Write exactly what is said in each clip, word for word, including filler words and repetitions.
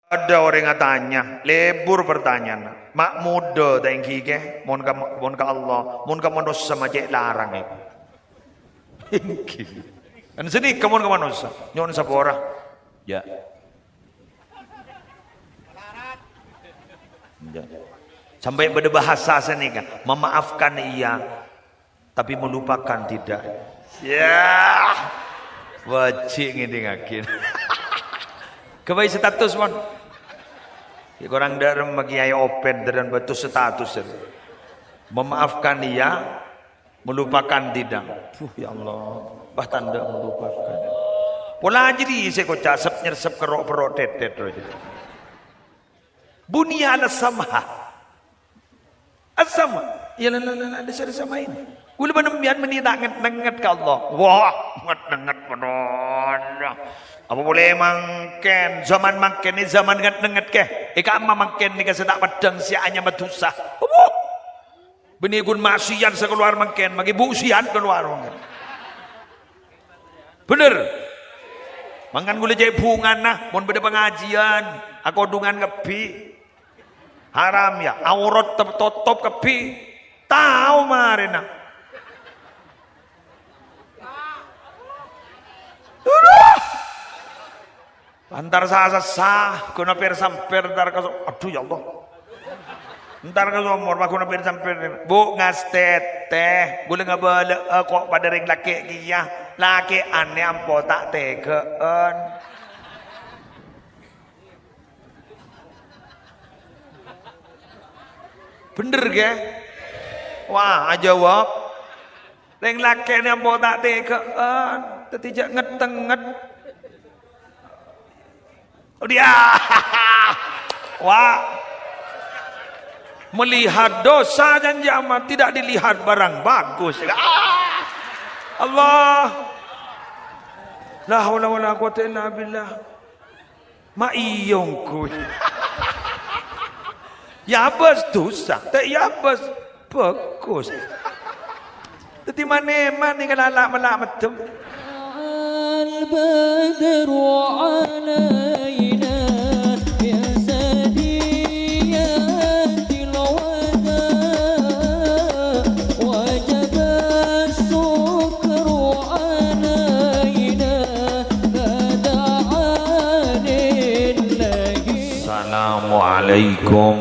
Ada orèng atanya, lebur pertanyaan. Ma' modâ ta' ènggi kè, mon ka, mon ka Allah, mon ka manossa ma' cè' larang, è. Ènggi. Kan sanèka mon ka manossa, nyo'on sapora. Ya. Ya. Sampè' bâdâ bahasa sanèka, memaafkan iya, tapi melupakan tidak. Ya. Wajib ngèdingngaghi. Ghâbây status, mon. Ya, korang dârem Kiai Open, dârem bâto status. Memaafkan iya, melupakan tidak. Duh, ya Allah. Wah, tandhâ melupakan. Pola jârèya sè koca' sep-nyersep kerro'-perro' tètèt, roh. Buniya ala samha. As-sama. Ya, la, la, la, la, dâsar samain. Kaulâ bân sampèyan mènè ta' nget-nengnget ka Allah. Wah, nget-nengnget pènonna. Apa polè mangkèn? Zaman mangkèn nè zaman nget-nengnget kè. È ka'emma mangkèn nèka sè ta' peddhâng sè anyama dhusa. Wuh! Bânnè ghun maksiat sè kalowar mangkèn, maghi buksiat kalowar mangkèn. Bhender. Mangkana kaulâ cè' bhungana, mon bâdâ pangajiân, akodhungan kabbhi. Haram, ya, aurat tep-, totop kabbhi. Tao marèna. Aduh. Entar sa-sassa, ghun ampèr sampèr, entar ka so-, adhu, ya Allah. Entar ka somor, pa ghun ampèr sampèr. Bu, ngastètè, kaulâ ngabâlâ'â ko' padâ rèng lakè' kèya. Lakè'an nè ampo ta' tèghâ'ân. Bhender, ghi? Wah, ajâwâb. Rèng lakè' nè ampo ta' tèghâ'ân, dhâddhi jhâ' nget-nengnget. Dia. Wah. Melihat dosa janji amat, tidak dilihat barang bagus. Ah. Allah. La haula wala quwwata illa billah. Ma' iyâ ongghu. Yâ bâs dhusa, ta' yâ bâs bhâghus. Dhâddhi man-, man-, nèka la'-, la'-, mella' meddhem. البدر علينا من ثنيات الوداع وجب الشكر علينا. Assalamualaikum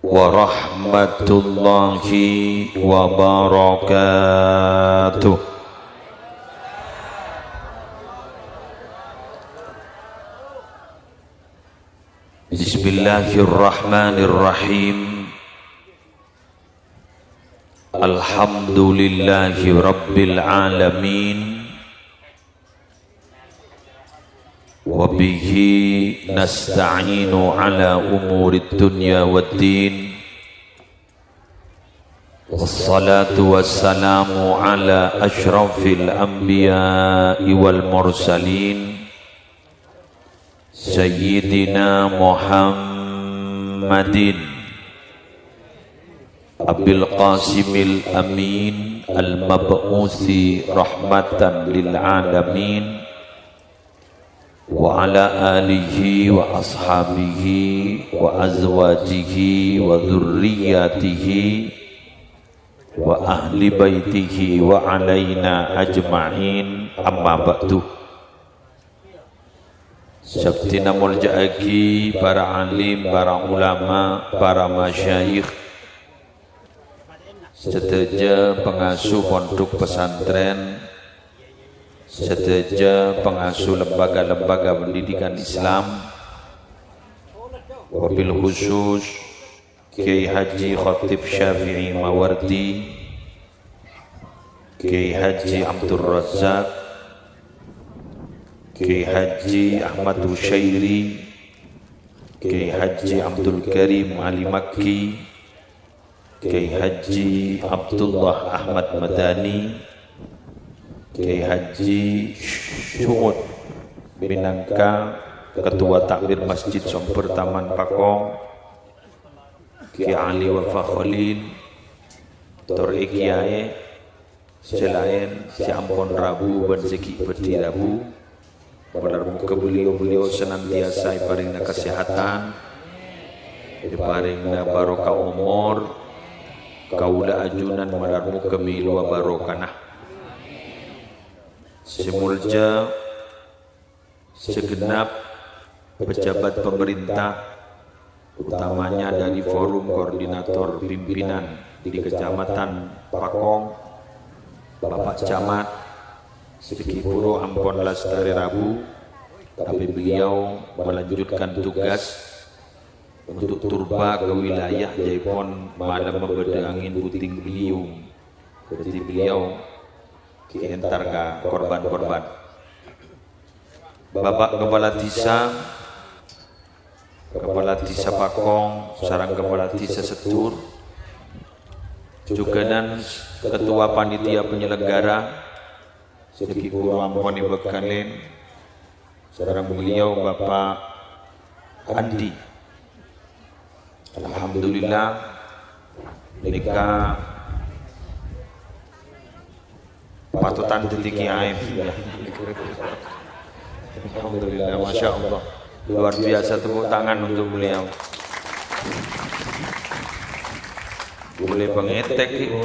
warahmatullahi wabarakatuh. Bismillahirrahmanirrahim. Alhamdulillahi rabbil alamin. Wa bihi nasta'inu ala umurid dunya waddin. Wassalatu wassalamu ala asyrafil anbiya'i wal mursalin. Sayyidina Muhammadin Abil Qasimil Amin al-mab'usi rahmatan lil alamin, wa ala alihi wa ashabihi wa azwajihi wa dzurriyyatihi wa ahli baitihi wa alaina ajma'in, amma ba'du. Sabdhina molja'aghi para alim, para ulama, para masyayikh, sadhâjâ pangasuh pondhuk pesantren, sadhâjâ pangasuh lembaga-lembaga pendidikan Islam, wabil khusus Kiai Haji Khatib Syafi'i Mawardi, Kiai Haji Abdul Razak, Kiai Haji Ahmad Husyairi, Kiai Haji Abdul Karim Ali Makki, Kiai Haji Abdullah Ahmad Madani, Kiai Haji Syu'ud minangka Ketua Takmir Masjid Somber Taman Pakong, Kiai Ali Wafa Khalil, tor è kiyaè sè laèn sè ampon rabu bân sè ghi' bhâdhi rabu, Malar moghâ beliau-beliau senantiasa èparèngana kasèhadhân, èparèngana barokah omor, kaulâ ajunan malar moghâ mèlowa barokana. Sè molja segenap pejabat pemerintah, utamanya dari Forum Koordinator Pimpinan di Kecamatan Pakong, Bapak Camat, sè ghi' bhuru ampon lastarè rabu, tapè beliau melanjutkan tugas untuk turba ka wilayah, jâèpon malem bâdâ angin puting beliung. Dhâddhi beliau ghi' entar ka korban-korban. Bapak Kepala Desa, Kepala Desa Pakong, sareng Kepala Desa Sedur, jhughân Ketua Panitia Penyelenggara, sè ghi' bhuru ampon èbhâkkalè, sareng beliau Bapak Andi. Alhamdulillah, nèka patotan dhâddhi kiai. Alhamdulillah, Masya Allah. Luar biasa, tepuk tangan untuk beliau. Boleh pengetek, Bu.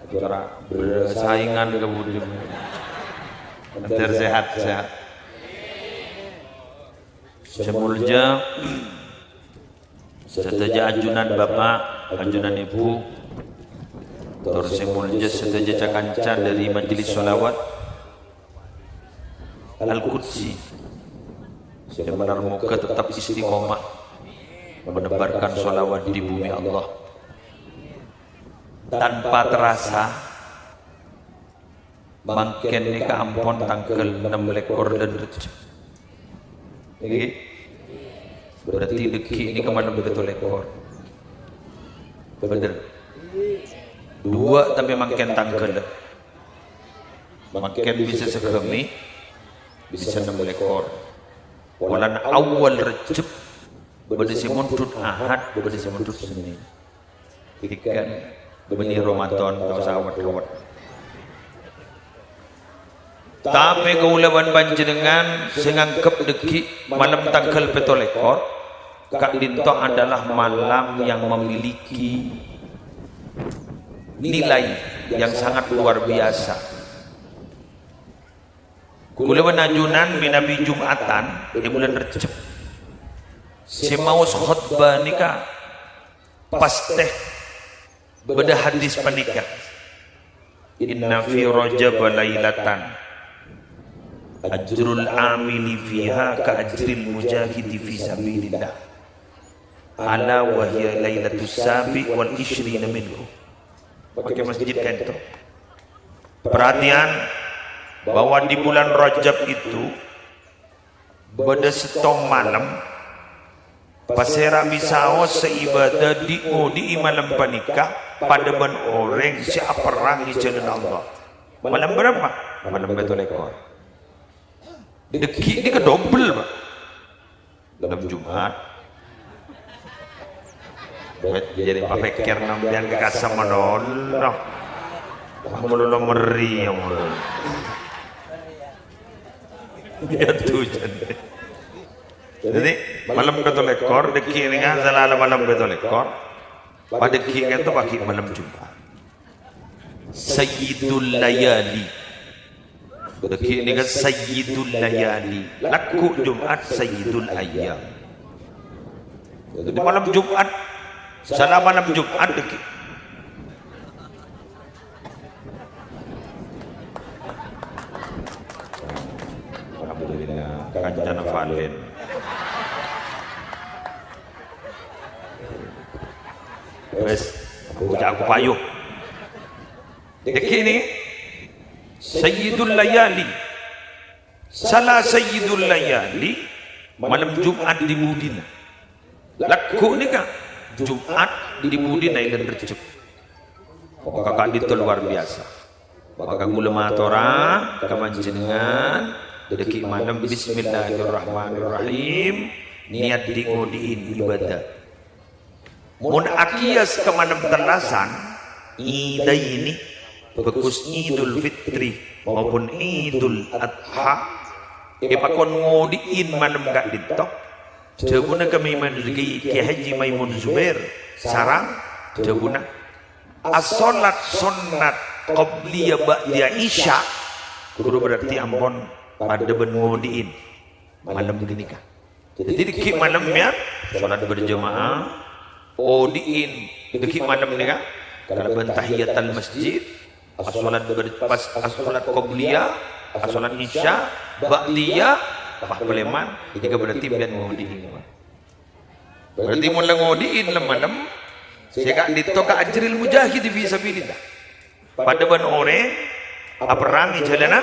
Cara bersaingan ke budi. Entar sehat-sehat. Sè molja sadhâjâ ajunan Bapak, ajunan Ibu, tor sè molja sadhâjâ ca-kanca dari Majelis Sholawat Al-Qudsi. Sè malar moghâ tetap istiqomah menebarkan sholawat di bumi Allah. Tanpa terasa, mangkèn nèka ampon tangghâl ennem lèkor bulân Rejjeb. Ngghi? Berarti dhâggi' nèka malem pètto lèkor. Bhender. Dua tapi mangkèn tangghâl. Mangkèn bisa sagâmè, bisa ennem lèkor. Polana awal Rejjeb, bâdâ sè mondhut Ahad, bâdâ sè mondhut Sennèn. Tikan bânnè Ramadan tao sawet-sawet. Tapè kaulâ bân panjhennengngan sè nganggep dhâggi' malem tangghâl pètto lèkor, ka'dinto adalah malam yang memiliki nilai yang sangat luar biasa. Kaulâ bân ajunan mènabi Jum'atan è bulân Rejjeb. Sè maos khotbah nèka pastè bâdâ hadis panèka, "Inna fi Rajab lailatan ajrul amili fiha ka ajril mujahidi fi sabilillah. Ala wa hiya lailatus sabi' wal isyrina minhu." Pakai masjid kaènto. Perhatian bahwa di bulan Rajab itu bâdâ sèttong malem, pasèra bisaos sè ibadah di-odi'i malem panèka padâ bân orèng sè aperrang è jhâlân Allah. Malem bârâmpa? Malem pètto lèkor. Dhâggi' nèka dobel, Pak. Malem Jumat. Wet, jadi papèkkèr sampèyan ka kasem malolo. Malolo mèrri, ya, malolo. Ya, tuh, jadi. Jadi, malem pètto lèkor, dhâggi' nèka sala malem pètto lèkor. Padâ dhâggi' kento paghi' malem Jumat. Sayyidul Layali. Dhâggi' nèka Sayyidul Layali. Lagghu' Jumat Sayyidul Ayyam. Jadi malem Jumat, sala malem Jumat dhâggi'. Alhamdulillah, kancana Valen. Wes, bocah aku payu. Dhâggi' nèka Sayyidul Layali. Sala Sayyidul Layali, malem Jumat di budina. Lagghu' nèka Jumat di budina è bulân Rejjeb. Pokokka ka'dinto luar biasa. Maka kaulâ matora ka panjhennengngan, dhâggi' malem, bismillahirrahmanirrahim, niyat di-odi'in ibadah. Mon akiyas ka malem tellasan, Idaini, bhâghus Idul Fitri maupun Idul Adha, èpakon ngodhi'in malem ka'dinto. Dhâbuna Kè Maimun, Kè Haji Maimun Zubair, sareng dhâbuna, asholat sonnat qobliyah ba'diyah Isya, ghuru berarti ampon padâ bân ngodhi'in malem ghânèka. Dhâddhi, dâgghi' malem, ya, sholat berjamaah, ngodhi'in dâgghi' malem nèka kalabân tahiyatal masjid, asholat ber-, pas, asholat qobliyah, asholat isya, ba'diyah, pas palèman, ghânèka berarti sampèyan ngodhi'in. Berarti mon la ngodhi'in lem-malem, sè ka'dinto ka ajril mujahid fi sabilillah. Padâ bân orèng aperrang è jhâlânna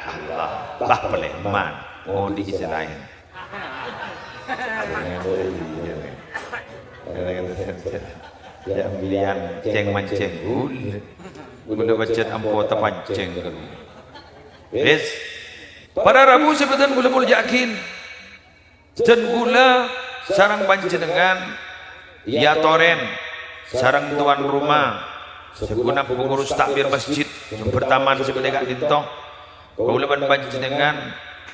Allah. Pas palèman, ngodhi'i sè laèn. Ya, sampèyan cèng-mancèng ghulâ. Ghulâ pajhât ampo tapancèng. Wis. Para rabu sè bhâdhân ghulâ molja'aghi. Jhân ghulâ sareng panjhennengngan, ya, torèn sareng towan roma, saghuna pengurus takmir masjid, jembhur taman sè bâdâ ka'dinto, kaulâ bân panjhennengngan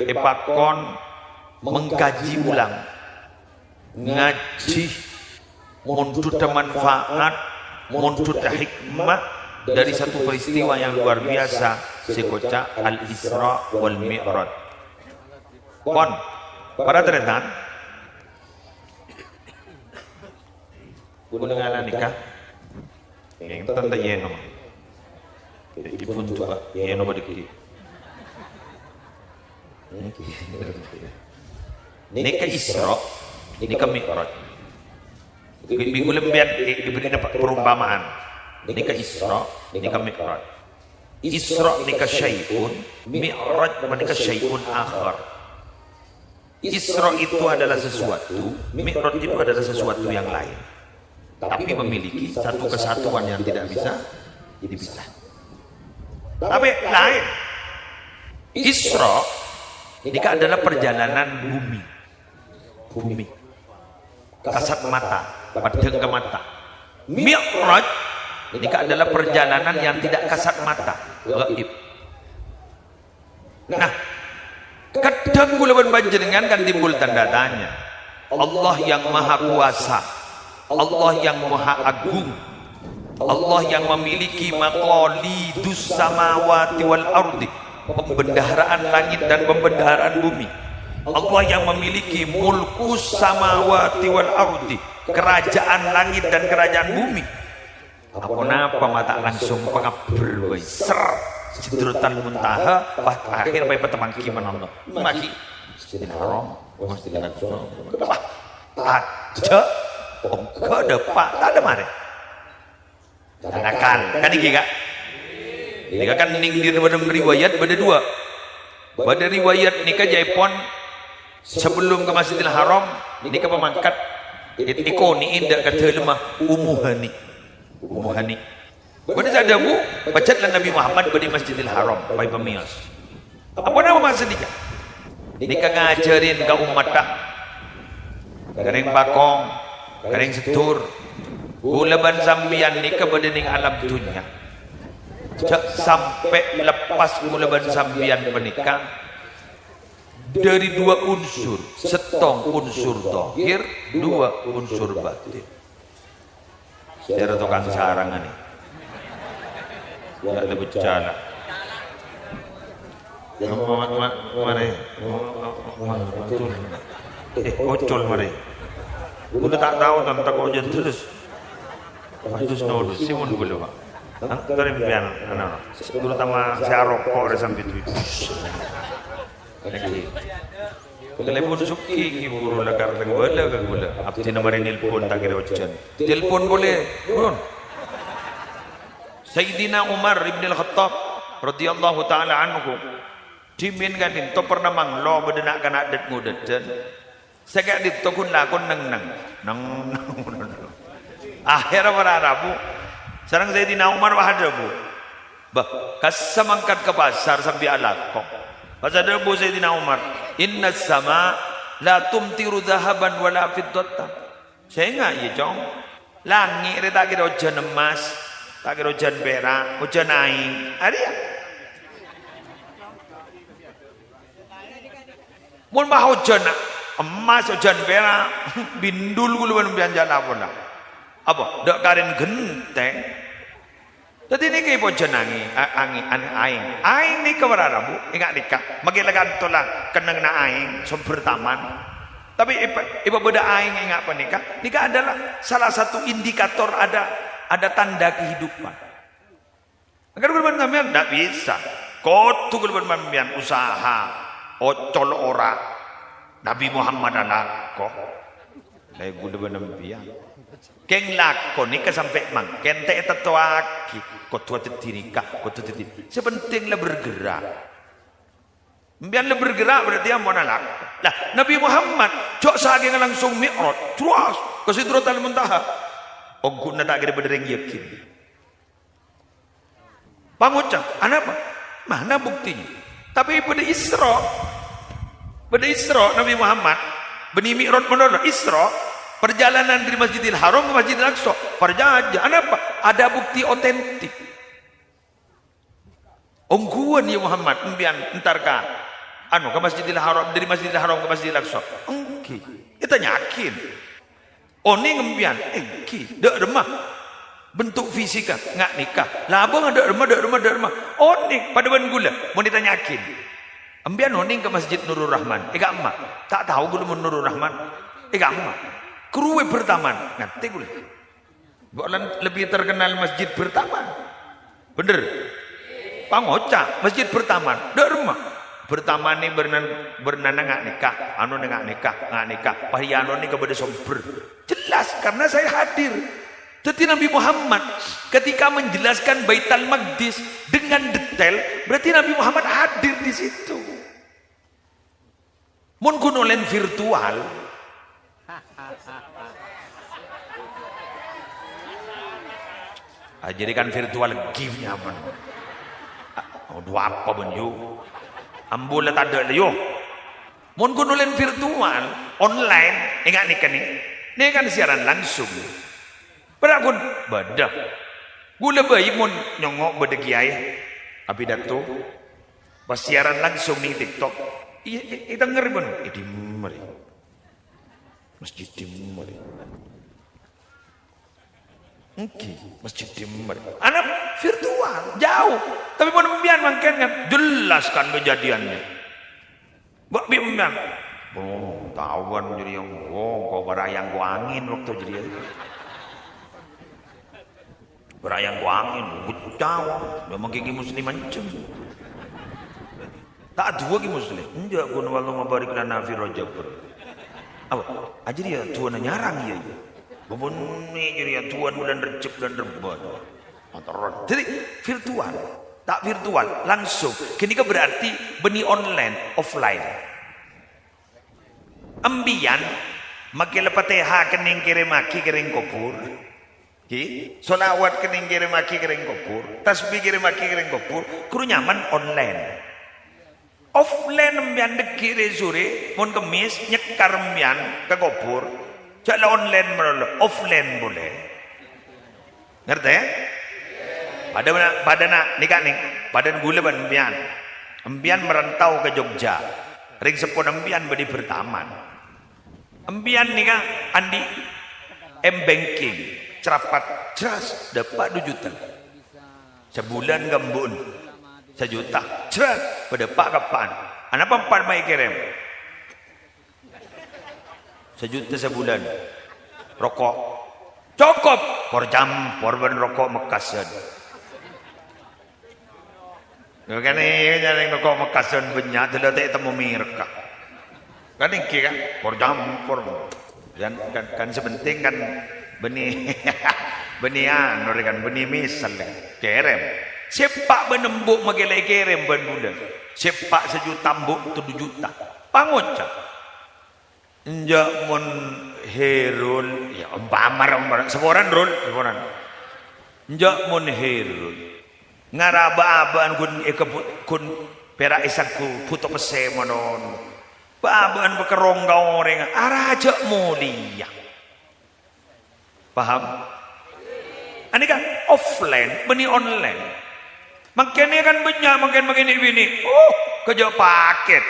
èpakon mengkaji ulang, ngajhi, mondhutta manfaat, mondhutta hikmah dari satu peristiwa yang luar biasa, sè èkoca' Al-Isra wal Mi'raj. Pon, para tarètan, ghulâ ngala' nèka. Enten ta' yèno? Ibun coba yèno bâdâ ghi. Nèka Isra, nèka Mi'raj. Bi-, bi-, ghulâ sampèyan è-, èbèrri'â perumpamaan. Nèka Isra, nèka Mi'raj. Isra nèka syai'un, Mi'raj panèka syai'un akhar. Isra itu adalah sesuatu, Mi'raj itu adalah sesuatu yang lain. Tapi memiliki satu kesatuan yang tidak bisa dipisah. Tapi lain. Isra nèka adalah perjalanan bumi. Bumi. Kasat mata, padhâng ka mata. Mi'raj nèka adalah perjalanan yang tidak kasat mata, gaib. Nah, kadhâng ghulâ bân panjhennengngan kan timbul tanda tanya. Allah yang maha kuasa, Allah yang maha agung, Allah yang memiliki maqalidus samawati wal ardi, pembendaharaan langit dan pembendaharaan bumi. Allah yang memiliki mulkus samawati wal ardi, kerajaan langit dan kerajaan bumi. Apa-napa ma' ta' langsung pakabbher bhâi. Ser, Sidratal Muntaha, pas akhir bhâi patemmangghi manono. Maghi. Masjidil Haram, Masjidil Aqsa. Wah, tadâ'. Ongghâ dâpa', tadâ' marè. Tanakan, kan iki, Ka'? Nèka kan nèng di dalam riwayat bâdâ dua. Bâdâ riwayat nèka jâèpon sebelum ka Masjidil Haram, nèka pamangkat è-, èkonè'è dâ' ka dâlemma Ummu Hani. Ummu Hani. Bâdâ sè adhâbu, pajhât la Nabi Muhammad bâdâ è Masjidil Haram, bhâi pamèyos. Apa nama maksud nèka? Nèka ngajhârin ka ommatta. Ka rèng pakong, ka rèng sedulur. Ghulâ bân sampèyan nèka bâdâ nèng alam dhunnya. Jhâ' sampè' lepas ghulâ bân sampèyan panèka dâri dua unsur, sèttong unsur dhahir, dua unsur batin. Sèra tokang sarangan nè. Enggak ada bicara. Ma-, ma-, ma-, mari. Ma-, ma-, ma-, ocol. Eh, ocol mari. Udah tak tahu tentang kok terus. Terus nurus, si mun ghulâ, Pak. Ntar pian, anu, terutama si arokok ada sampai itu. Lagi. Telepon Suki, ki buru lakar teng bala ka ghulâ. Abdhina marè nelpon ta' kèra ojhân. Telpon polè, purun. Sayyidina Umar ibn al-Khattab radhiyallahu ta'ala anhu. Dhimèn ka'dinto pernah manglo bâdâ na'-kana' dhât-ngodhâdhân. Sè ka'dinto ghun lakon neng-neng. Neng-neng. Akhèrra para rabu. Sareng Sayyidina Umar wah adhâbu. Bâh, kassa mangkat ka pasar sambi alako. Pas adhâbu Sayyidina Umar, "Innas sama la tumtiru dzahaban wala fiddatan." Sènga', iyâ, Cong. Langngè' rè ta' kèra ojhân emmas. Ta' kèra ojhân pèra', ojhân aèng. Arèya. Mon pas ojhân emmas, ojhân pèra', bindul ghulâ bân sampèyan jhâ' la-pola. Apa? Dâ' karèn ghentèng. Dhâddhi nèka èpojhân angèn, a-, angèn, an-, aèng. Aèng nèka para rabu, enga' nèka, makkè la kanto la kennengnganna aèng, sombher taman. Tapè èpa-, èpabâdâ aèng enga' panèka, nèka adalah salah satu indikator ada, ada tanda kehidupan. Mangkana ghulâ bân sampèyan ta' bisa. Kodhu ghulâ bân sampèyan usaha, ocol ora. Nabi Muhammad alako. Lè ghulâ bân sampèyan. Kèng lako nèka sampè' mangkèn ta' ètètowaghi. Kodhu dhâddhi nèka, kodhu dhâddhi. Sè pentèng la bergerak. Sampèyan la bergerak berarti ampon alako. Lah, Nabi Muhammad jhâ' sakènga langsung Mi'raj, terros ka Sidratal Muntaha. Ongghuna ta' kèra bâdâ rèng yakin. Pangoca', "Anapa? Mana buktinya?" Tapè bâdâ Isra. Bâdâ Isra Nabi Muhammad. Bânnè Mi'raj malolo. Isra, perjalanan dari Masjidil Haram ke Masjidil Aqsa. Parjâjâ. Anapa? Ada bukti otentik. Ongghuwân, ya Muhammad, sampèyan entar ka, anu, ka Masjidil Haram, dari Masjidil Haram ka Masjidil Aqsa? Èngghi. Ètanya'aghi. Onèng sampèyan? Èngghi. Dâ' remma? Bentuk fisika nga' nèka. Labângnga dâ' remma, dâ' remma, dâ' remma. Onèng, padâ bân ghulâ, mon ètanya'aghi. Sampèyan onèng ka Masjid Nurul Rahman? È ka'emma? Ta' tao ghulâ mon Nurul Rahman. È ka'emma? Kèrowa Bertaman. Ngartè ghulâ. Bâ'na lebbi terkenal Masjid Bertaman. Bhender? Pangoca', Masjid Bertaman. Dâ' remma? Bertaman nè bârnan-, bârnana nga' nèka, anu nè nga' nèka, nga' nèka. Pas è anu nèka bâdâ sombher. Jelas, karena saya hadir. Dhâddhi Nabi Muhammad ketika menjelaskan Baitul Maqdis dengan detail, berarti Nabi Muhammad hadir di situ. Mon ghun online virtual. Ah, jadi kan virtual gift nyaman. Ah, dhu apa bân, yu? Ambu la tadâ', yu. Mon ghun online virtual, online, enga' nèka nè. Nè kan siaran langsung. Para ghun bâdâ. Ghulâ bhâi mon nyongngo' bâdâ kèyaè apidato, pas siaran langsung neng TikTok, i-, i-, èdhingngèrè bân, è dimma rè? Masjid dimma rè? Èngghi, masjid dimma rè? Ana virtual, jauh. Tapè mon sampèyan mangkèn kan, jelas kan kejadiannya. Bâ' bi' sampèyan. Oh, taowan jârèya. Oh, engko' para' èyangghuy angèn bâkto jârèya. Para' èyangghuy angèn, bocah. Memang Kè Muslim ancem. Ta' adu'a Kè Muslim. Enjâ', ghun Allahumma barik lana fi Rajab. Apa? Ajârèya du'ana nyarang, iyâ, iyâ. Bâbânnè jârèya du'an bulân Rejjeb, bulân Rebbân. Motor. Jadi virtual, ta' virtual, langsung. Ghânèka berarti bânnè online, offline. Sampèyan makkè la Fatèha kennèng kèrèmmaghi ka rèng kobhur. Ghi, sholawat kennèng kèrèmmaghi ka rèng kobhur, tasbih kèrèmmaghi ka rèng kobhur, ghuru nyaman online. Offline sampèyan dâgghi' rè-sorè, mon Kemmis, nyekkar sampèyan ka kobhur. Jâ' la online malolo, offline polè. Ngartè? Padâ na-, padâ na-, nèka nè, padâna ghulâ bân sampèyan. Sampèyan merantau ka Jogja. Rèng seppona sampèyan bâdâ è Bertaman. Sampèyan nèka andi' M-Banking, cerapat, jelas, dâpa' dhu juta. Sabulân ghâmbhu'na sajuta, jrât, padâpa' ka eppa'na. Anapa eppa'na ma' èkèrèm? Sajuta sabulân. Roko'. Cokop! Por campor bân roko' Mekkasan. Kan iyâ, nyarè roko' Mekkasan bânnya', dâlâ ta' ètemmo mèrek, ka. Kan èngghi, kan? Por campor. Kan, kan, kan sè pentèng kan bânnè, bânnè anu rè kan, bânnè misal rè kan. Kèrèm. Sè eppa' bân embu' makkè la èkèrèm bân bulâ. Sè eppa' sajuta embu' todhu juta. Pangoca'. Enjâ' mon Herul, ya, ompama, ompama. Saporana, Rul, saporana. Enjâ' mon Herul. Ngara bâ'-abâ'ân ghun èkebut, ghun pèra' èsangghu bhuto pèssè monon. Bâ'-abâ'ân pakerrong ka orèng, arajâ molèya. Paham? Anèka offline, bânnè online. Mangkèn kan bânnya' mangkèn mangkèn binè. Oh, kèjhâ' pakèt.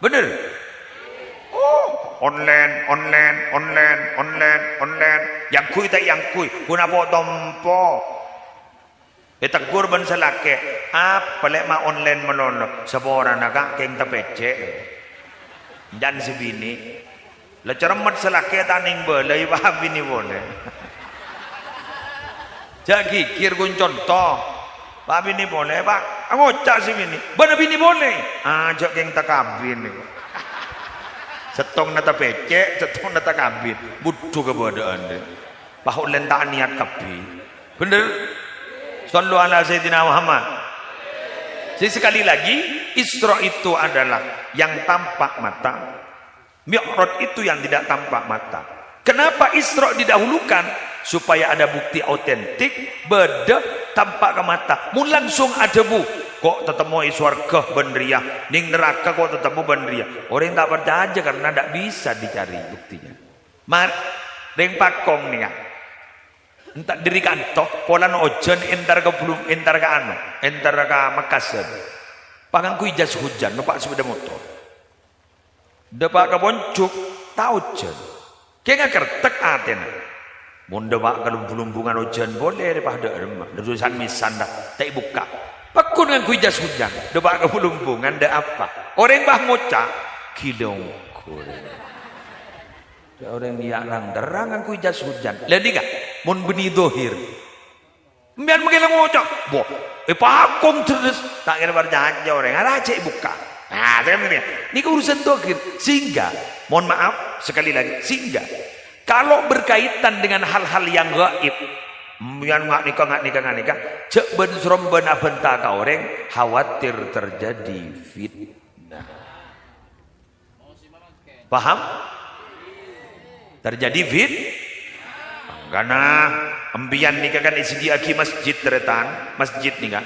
Bhender? Oh, online, online, online, online, online. Èyangghuy ta' èyangghuy? Ghun apo tompo. Ètegghur bân sè lakè', "Apa lè' ma' online malolo?" "Saporana, Ka', kèng tapècè'." Jhân sè binè. La cerremmet sè lakè' ta' nèng bâlâi, pa' binè polè. Jhâ' ghighir, ghun conto. Pa' binè polè, Pa'. Ngoca' sè binè. Bâ'na binè polè. "Ah, jhâ' kèng takabin." Sèttongnga tapècè', sèttongnga takabin. Budhu kabâdâ'ân, rè. Pahollèn ta' niyat kabbhi. Bhender? Shallu ala Sayyidina Muhammad. Jadi sekali lagi, Isra itu adalah yang tampak mata. Mi'raj itu yang tidak tampak mata. Kenapa Isra didahulukan? Supaya ada bukti otentik, bâdâ tampak ka mata. Mon langsung adhâbu, "Ko' tatemmo è sowarghâ bân rèya, nèng naraka ko' tatemmo bân rèya." Orèng ta' parcajâ karena ndak bisa dicari buktinya. Mar-, rèng Pakong nèka. Enta' dhâri kanto, polana ojhân entar ka Blum-, entar ka anu, entar ka Mekkasân. Pas ngangghuy jas hujan, nompa' sepeda motor. Dâpa' ka Ponjhuk, ta' ojhân. Kèng akertek atèna. Mon dâpa' ka lum-, Blumbungan ojhân polè, rè pas dâ' remma. Dâ' tulisan mèsan, ta' èbukka'. Pagghun ngangghuy jas hujan. Dâpa' ka Blumbungan, dâ' apa. Orèng pas ngoca', "Ghilâ ongghu, rè." Dâ' orèng liya' lang-terrang ngangghuy jas hujan. Lah nèka, mon bânnè dhâhir. Empèyan mangkèn la ngoca', "Wah, è Pakong lerres." Ta' kèra parcajâ orèng, arajâ èbukka'. Nah, saya nèka. Nèka urusan dhâhir. Sehingga, mohon maaf, sekali lagi, sehingga kalau berkaitan dengan hal-hal yang gaib, empèyan nga' nèka, nga' nèka, nga' nèka, jhâ' bân-srombân abhânta ka orèng, khawatir terjadi fitnah. Paham? Terjadi fit-, mangkana, empèyan nèka kan èsadhiyâ'aghi masjid, tarètan, masjid nèka.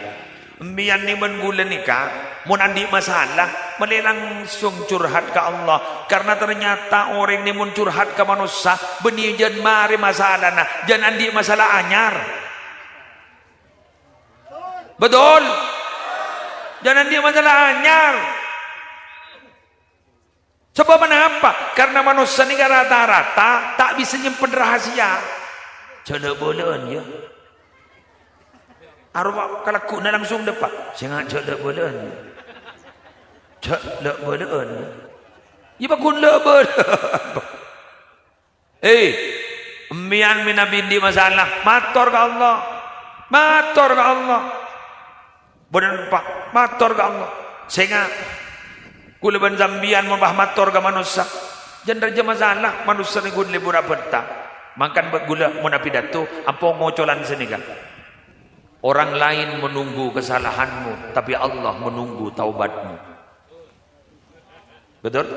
Empèyan nè bân ghulâ nèka, mon andi' masalah, malè langsung curhat ka Allah. Karena ternyata orèng nè mon curhat ka manossa, bânnè jhân marè masalana, jhân andi' masalah anyar. Betul? Jhân andi' masalah anyar. Sabâb anapa? Karena manossa nèka rata-rata ta' bisa nyèmpen rahasia. Jhâ' la'-bâlâ'ân, yâ. Arowa kalagghu'na langsung dâpa'. Sènga' jhâ' la'-bâlâ'ân. Jhâ' la'-bâlâ'ân. Yâ, pagghun la'-bâlâ'ân. Eh, empèyan mènabi andi' masalah, mator ka Allah. Mator ka Allah. Bâdâ pa-, mator ka Allah. Sènga', ghulâ bân sampèyan mon pas mator ka manossa, jhân rajâ masalah, manossa nèko lebur abhânta. Mangkana bâ-, ghulâ mon apidato, ampo ngocolan sanèka. Orang lain menunggu kesalahanmu, tapi Allah menunggu taubatmu. Betul?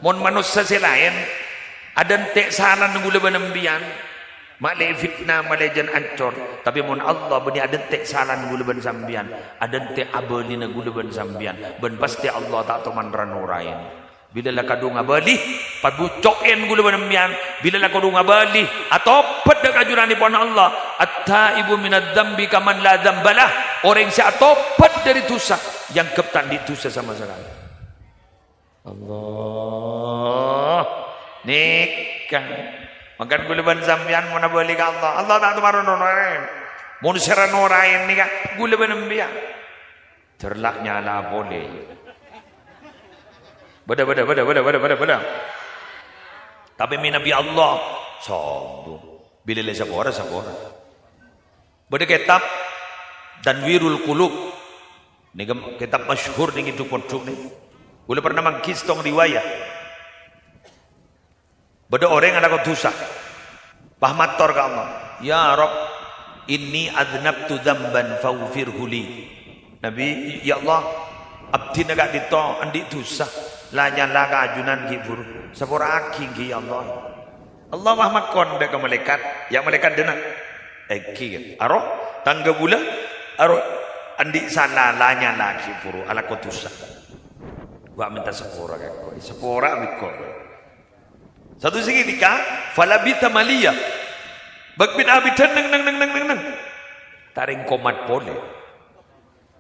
Mon manossa sè laèn, adântè' salana ghulâ bân empèyan, malè fitnah, malè jhân ancor. Tapè mon Allah bânnè adântè' salana ghulâ bân sampèyan, adântè' abâlina ghulâ bân sampèyan, bân pastè Allah ta' toman ra-noraèn. Bilâ la kadhung abâli, pabuco'èn ghulâ bân empèyan, bilâ la kadhung abâli, atobhât dâ' ka Junanèpon Allah, "At-taibu minadz-dzambi kaman la dzambalah." Orèng sè atobhât dâri dhusa, èangghep ta' andi' dhusa sama sakalè. Allah. Nèka. Mangkana ghulâ bân sampèyan mon abâli ka Allah, Allah ta' toman ra-noraèn. Mon sè ra-noraèn nèka ghulâ bân empèyan. Jhâr la nyala polè. Bâdâ, bâdâ, bâdâ. Tapè mènabi Allah, sombong. Bilâ la sapora, sapora. Bâdâ kètab Tanwirul Qulub. Nèka kètab masyhur nèng è Duk-Ponduk nèka. Ghulâ pernah mangghi sèttong riwayat. Bâdâ orèng alako dhusa. Pas mator ka Allah, "Ya Rabb, inni adznabtu dzamban faghfirhu li." Nabi, "Ya Allah, abdhina ka'dinto andi' dhusa. La nyala ka ajunan ghi' bhuru. Sapora'aghi ghi, ya Allah." Allah pas makon dâ' ka malaèkat, "Ya malaèkat dâna', èngghi, aro, tang ghâbulâ, aro, andi' sala, la nyala ghi' bhuru, alako dhusa. Wa' mènta sapora ka engko', sapora bi' engko'." Satu sè ghâpanèka, falabitsa maliya. Bâk bit-abiddhân neng, neng, neng, neng, neng, neng. Ta' rèng komat polè.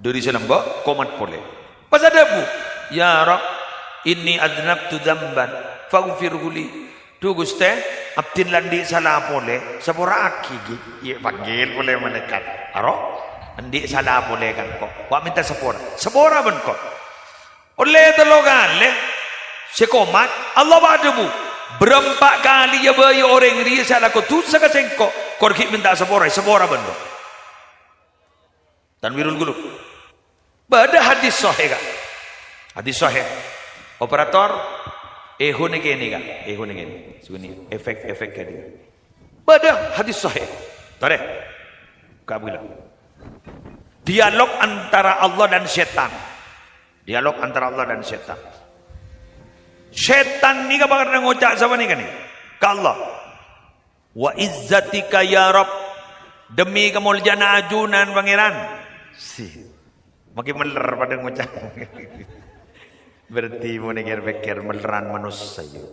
Dhâri sè lambâ', komat polè. Pas adhâbu, "Ya Rabb, inni adznabtu dzanban, faghfirhu li." "Dhu, Ghustè, abdhina la andi' sala polè, sapora'aghi, ghi." Iyâ, panggil polè malaèkat. "Aro, andi' sala polè ka engko'. Wa' mènta sapora." "Sapora bân engko'." Ollè tello kalè, sè komat, Allah pas adhâbu, "Bârâmpa kalè èabâi orèng rèya sè alako dhusa ka sèngko', kor ghi' mènta sapora, èsapora bân engko'." Tanwirul Qulub. Bâdâ hadis sahih, Ka'. Hadis sahih. Operator, èhonè kènè', Ka'. Èhonè kènè'. Sugini efek-efek kènè'. Bâdâ hadis sahih. Torè. Ka' bilang. Dialog antara Allah dan setan. Dialog antara Allah dan setan. Setan nèka bhâkal ngoca' sapanèka nèka ka Allah. "Wa izzatika ya Rabb, demi kamoljâ'ânna ajunan, Pangèran." Si. Makè mèller padâ ngoca'. Berarti mon èkèr-pèkkèr mèlleran manossa, yâ.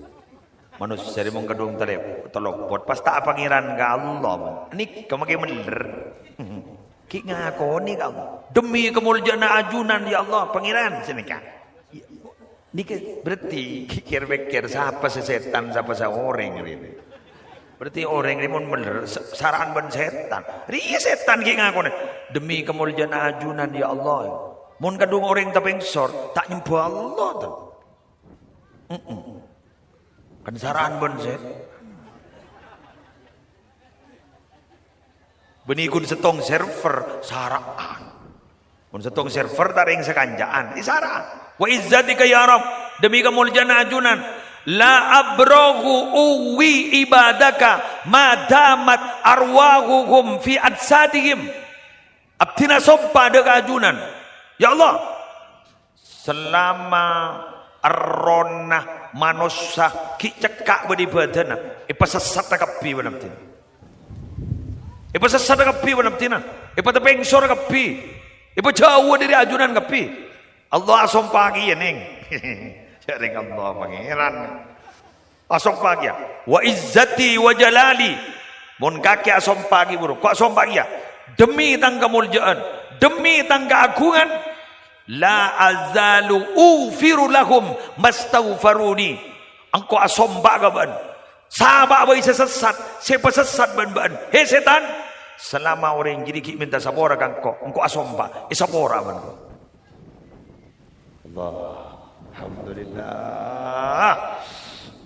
Manossa rè mon kadhung talep-, talopot, pas ta' apangèran ka Allah, mon. Nèka makè mèller. Ghi' ngakonè ka Allah. Demi kamoljâ'ânna ajunan, ya Allah, Pangèran, sè nèka. Nèka berarti kèr-pèkkèr, sapa sè setan, sapa sè orèng rèya. Berarti orèng rèya mon mèller, sa-, sara'an bân setan. Rèya setan ghi' ngakonè, "Demi kamoljâ'ânna ajunan, ya Allah." Mon kadhung orèng tapèngsor, ta' nyembhâ Allah, to. Mm-mm. Kan sara'an bân setan. Bânnè ghun sèttong server, sara'an. Mon sèttong server ta' rèng sakanca'an, èsara'an. "Wa izzatika ya Rabb, demi kamoljâ'ânna ajunan, la abraghu uwi ibadaka ma damat arwahuhum fi ajsadihim." Abdhina sompa dâ' ka ajunan, "Ya Allah, salama errohna manossa ghi' cekka' bâdâ è bâdânna, èpasessata kabbhi bân abdhina. Èpasessata kabbhi bân abdhina, èpatapèngsor kabbhi, èpajhâuwâ dâri ajunan kabbhi." Allah asompa kèya, nèng. Jhâreng Allah Pangèran. Asompa kèya, "Wa izzati wa jalali." Mon kakè asompa kèya, buru. Ko' asompa kèya, "Demi tang kamoljâ'ân, demi tang kaagungan, la azalu ughfiru lahum mastaghfaruni." Engko' asompa ka bâ'na. Sapa bhâi sè sessat, sè èpasessat bân bâ'na. He, setan, salama orèng jârèya ghi' mènta sapora ka engko', engko' asompa, èsapora bân engko'. Allah. Alhamdulillah.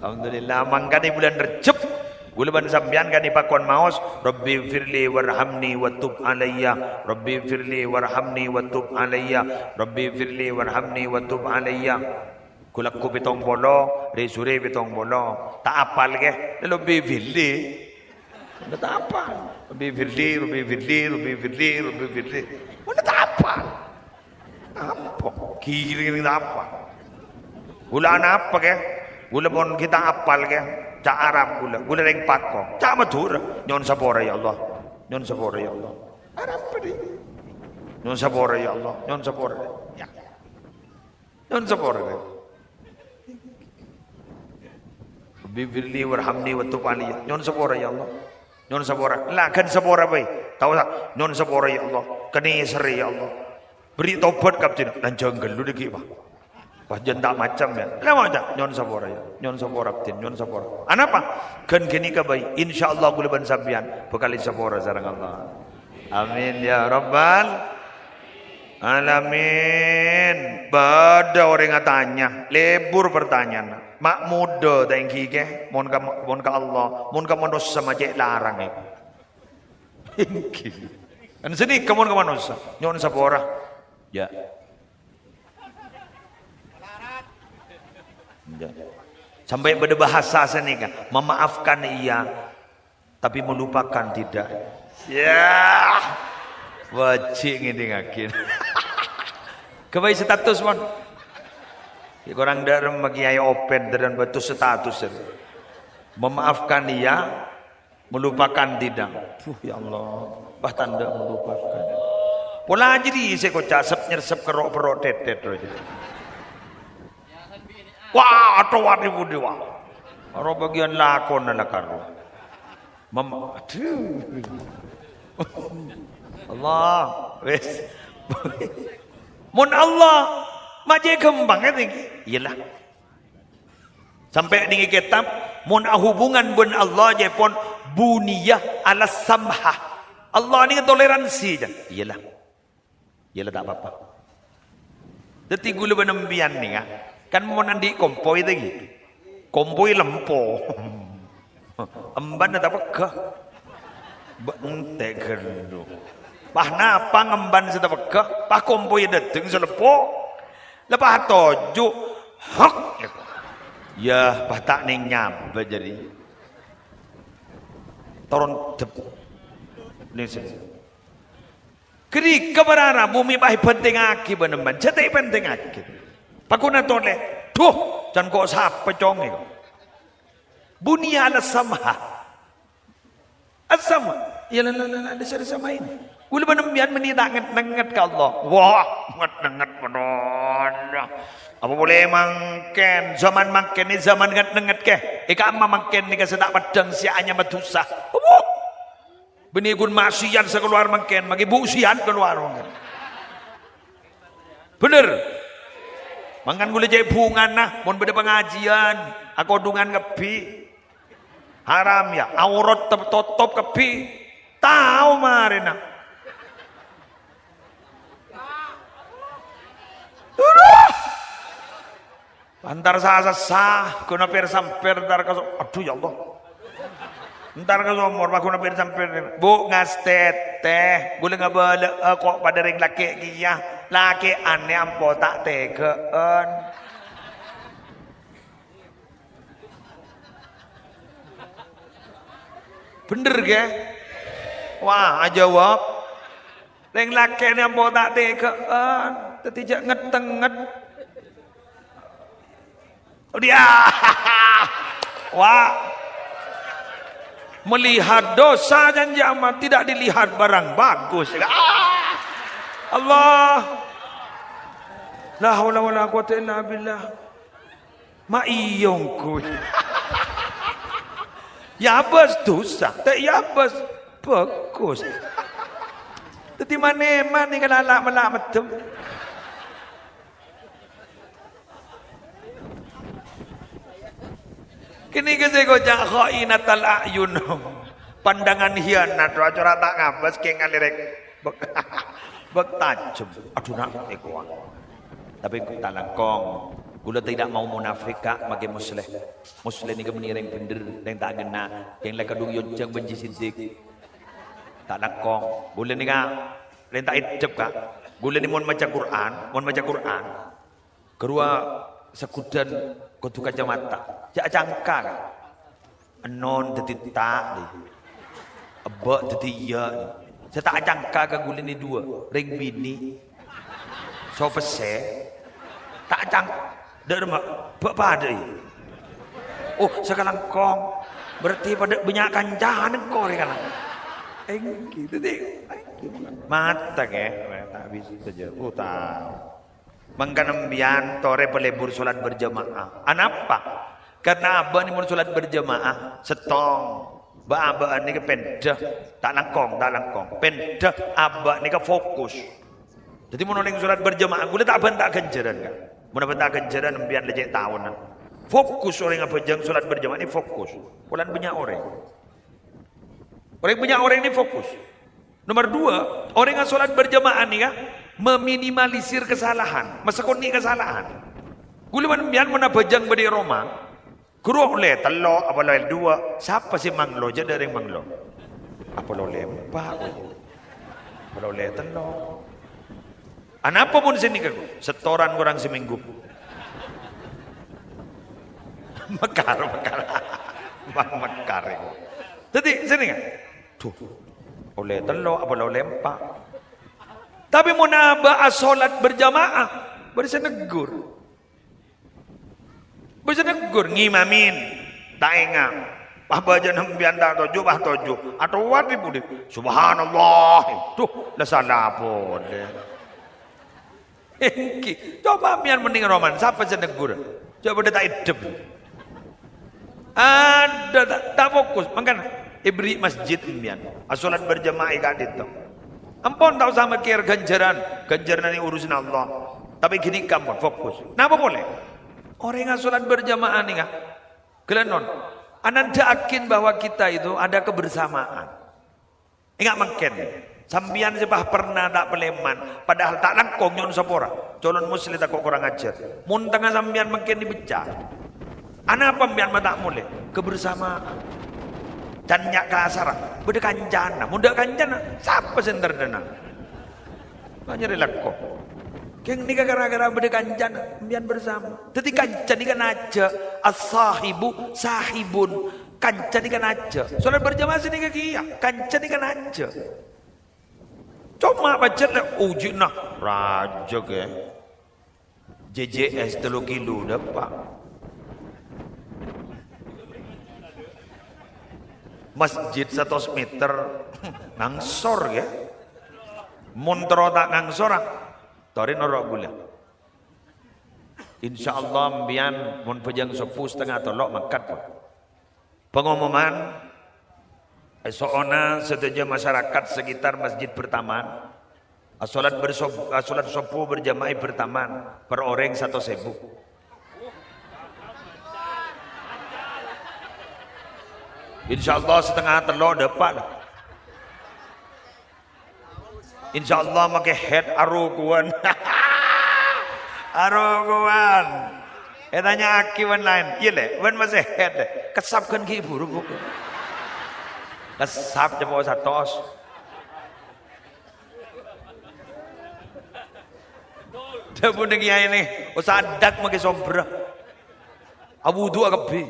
Alhamdulillah. Mangkana è bulân Rejjeb, kaulâ bân sampèyan kan èpakon maos, "Rabbighfirli warhamni wa tub alayya. Rabbighfirli warhamni wa tub alayya. Rabbighfirli warhamni wa tub alayya." Ghu-lagghu pèttong polo, rè-surè pèttong polo. Ta' apal, kè? Rabbighfirli. Mon ta' apal. Rabbighfirli, Rabbighfirli, Rabbighfirli, Rabbighfirli. Mon ta' apal. Apa? Ghiring ta' apal. Kaulâ anapa, kè? Kaulâ mon ghi' ta' apal, kè? Ca' Arab kaulâ. Kaulâ rèng Pako. Ca' Madhurâ. Nyo'on sapora, ya Allah. Nyo'on sapora, ya Allah. Arapa, dhi? Nyo'on sapora, ya Allah. Nyo'on sapora. Ya. Nyo'on sapora, dhi. Rabbighfirli warhamni wa tub alayya. Nyo'on sapora, ya Allah. Nyo'on sapora. La, ghân sapora bhâi. Tao ta'? Nyo'on sapora, ya Allah. Kènè' sèrè, ya Allah. Beri tobat ka abdhina. Lanjhâng ghâllu dhâggi', Pak. Pas jhân ta' macem, ya. La, maca. Nyo'on sapora, ya. Nyo'on sapora, abdhina. Nyo'on sapora. Anapa? Ghân ghânèka bhâi. Insyaallah kaulâ bân sampèyan bhâkal èsapora sareng Allah. Amin, ya rabbal alamin. Bâdâ orèng atanya, lebur partanyaan. Ma' modâ ta' ènggi, kè? Mon ka, mon ka Allah, mon ka manossa ma' cè' larang, è. Ènggi. Kan sanèka mon ka manossa, nyo'on sapora. Ya. Ya. Sampè' bâdâ bahasa sanèka, memaafkan iya, tapi melupakan tidak. Ya. Wajib ngèdingngaghi. Ghâbây status, mon. Ya, korang dârem Kiai Open, dârem bâto status. Memaafkan iya, melupakan tidak. Duh, ya Allah. Wah, tandhâ melupakan. Pola jârèya sè koca' sep-nyersep kerro'-perro' tètèt, roh. Wah, atowat ibu dewa. Aro bâgiyân lakona la karo. Mem-, adhu. Allah, wis. Mon Allah, ma' cè' ghâmpang, kan, nèka? Iyâlah. Sampè' nèng kètab, mon ahubungan bân Allah, ca'èpon buniya ala samha. Allah nèka toleransi, jân. Iyâlah. Iyâlah, ta' pa-apa. Dhâddhi ghulâ bân empèyan nèka, kan mon andi' kompoy tadi. Kompoy lempo. Emban ta' pegghâ. Bâ' entè' ghâllu. Pas napa ngemban sè ta' pegghâ, pas kompoy dâteng sè leppo. Lepas toju'. Hak. Yâ, pas ta' nèng nyabâ jârèya. Toron dep. Nèng sè Ghânèka para rabu mè' pas èpentingngaghi bân emban, jhâ' ta' èpentingngaghi. Paghuna tolè, dhu, can ko' sapa congè. Buniya ala samha. As-samha. Ya la, la, la, la, disa-disa maèn. Ghulâ bân empèyan mènè ta' nget-nengnget ka Allah. Wah, nget-nengnget bhender. Apa polè mangkèn? Zaman mangkèn nè zaman nget-nengnget kè. È ka'emma mangkèn nèka sè ta' peddhâng sè anyama dhusa. Apa? Bânnè ghun maksiat sè kalowar mangkèn, maghi bu' siat kalowar mangkèn. Bhender. Mangkana ghulâ cè' bhungana, mon bâdâ pangajiyân, akodhungan kabbhi. Haram, yâ, aurat tep-, totop kabbhi. Tao marèna. Aduh. Entar sa-sassa, ghuna pèr-sampèr, entar ka so-, adhu, ya Allah. Entar ka somor, pas ghuna pèr-sampèr. Bu, ngastètè, ghulâ ngabâlâ'â, ko' padâ rèng lakè' kèya. Lakè'an nè ampo ta' tèghâ'ân. Bhender, ghi? Wah, ajâwâb. Rèng lakè' nè ampo ta' tèghâ'ân, dhâddhi jhâ' nget-nengnget. Dia. Wah. Melihat dosa janji amat, tidak dilihat barang bagus. Ah. Allah. La haula wala quwata illa billah. Ma' iyâ ongghu. Yâ bâs dhusa, ta' yâ bâs bhâghus. Dhâddhi mane-mane kalala mella' meddhem. Kènè' kè sè èkoca' kha'inatal a'yun. Pandangan hianat, rowa cora' ta' ngabâs kèng ngalèrèk. Bek-, bek tajhem. Adhu, na', èkowa. Tapè ta' langkong. Ghulâ tidak mau munafik, Ka', maghi Musleh. Musleh nèka bânnè rèng bhender, rèng ta' ghenna', rèng la kadhung yonjhâng bân Ji Siddiq. Ta' langkong. Ghulâ nèka rèng ta' eddhep, Ka'. Ghulâ nè mon maca Qur'an, mon maca Qur'an, ghâruwa saghudhân kodhu kacamata. Jhâ' acangka, Ka'. Ennon dhâddhi ta', dhi. Ebbâ' dhâddhi iyâ, dhi. Sè ta' acangka ka ghulâ nè duwâ', rèng binè'. So pèssè. Ta' acang-, dâ' remma, bâ' padâ, yâ. Oh, sakalangkong. Berarti padâ bânnya' kancana engko' rè kalangkong. Èngghi, dhâddhi, èngghi. Mata, kè. Ta' bisa jâ. Oh, tao. Mangkana empèyan torè palebur sholat berjamaah. Anapa? Karna abâ' nè mon sholat berjamaah, sèttong. Bâ-, abâ' nèka pènḍâ, ta' langkong, ta' langkong. Pènḍâ abâ' nèka fokus. Dhâddhi mon orèng sholat berjamaah, ghulâ ta' abânta ghânjhârân, Ka'. Mon abânta ghânjhârân, empèyan la cè' taonan. Fokus orèng abhâjâng sholat berjamaah nè fokus. Polana bânnya' orèng. Orèng bânnya' orèng nè fokus. Nomor dua, orèng asholat berjamaah nèka meminimalisir kesalahan, masakonè' kasalahan. Ghulâ bân empèyan mon abhâjâng bâdâ è roma, ghuru ollè tello', apa ollè duwâ', sapa sè manglo? Jhâ' dâ' rèng manglo. Apa ollè empa', apa ollè tello'. Anapa mon sè nèka, Gu? Setoran korang samènggu. Mekar, mekar. Bang mekar iku. Dhâddhi, sè nèka, duh, ollè tello', apa ollè empa'. Tapè mon abâ' asholat berjamaah, bâdâ sè neggur. Bisa neggur, ngimamin, ta' enga'. Pas bâjâna empèyan ta' toju', pas toju'. Atowat è budi. Subhanallah. Duh, la sala polè. Èngghi, coba empèyan mending roman, sapa sè neggur? Coba dâ' ta' eddhep. Adâ' ta', ta' fokus. Mangkana, Èberri' masjid sampèyan, asolat berjamaah è ka'dinto. Ampon ta' osa mèkkèr ghânjhârân, ghânjhârânna nèka urusanna Allah. Tapè ghânèka ampon fokus. Napa polè? Orèng asolat berjamaah nèka, ghellâ' non, anandhâ'aghi bahwa kita itu ada kebersamaan. Enga' mangkèn, sampèyan sè pas pernah ta' palèman, padahal ta' langkong nyo'on sapora. Calon Musleh tako' korang ajhâr. Mon tengnga sampèyan mangkèn èpècca. Anapa sampèyan ma' ta' molè? Kebersamaan. Can nya' kasarra, bâdâ kancana. Mon tadâ' kancana, sapa sè èntar dâna? Anyarè lako. Kèng nèka gara-gara bâdâ kancana, sampèyan bersama. Dhâddhi kanca nèka najjhâ', as-sahibu sahibun. Kanca nèka najjhâ'. Solat berjamaah sanèka kèya, kanca nèka najjhâ'. Coma pajhât la ujina rajâ kè. J J S tello kilo dâpa'. Masjid satos meter ngangsor kè. Mon terro ta' ngangsor, ah, torè noro' ghulâ. Insyaallah, sampèyan mon bhâjâng sobbhu satengnga tello' mangkat, pon. Pengumuman, èso'ona sadhâjâ masyarakat sekitar Masjid Bertaman, asolat bersob-, asolat sobbhu berjamaah è Bertaman, per orèng satos èbu. Insyaallah, satengnga tello' dâpa' la. Insyaallah makè head arokowan. Arokowan. Ètanya'aghi bân laèn. Iyâ, Lè', bân masè head. Kessap ghân ghi' buru, Bu. Kessap jâ' po' satos. Dhâbuna kèyaè nè, osa adâk makè sombrra. Awudu'a kabbhi.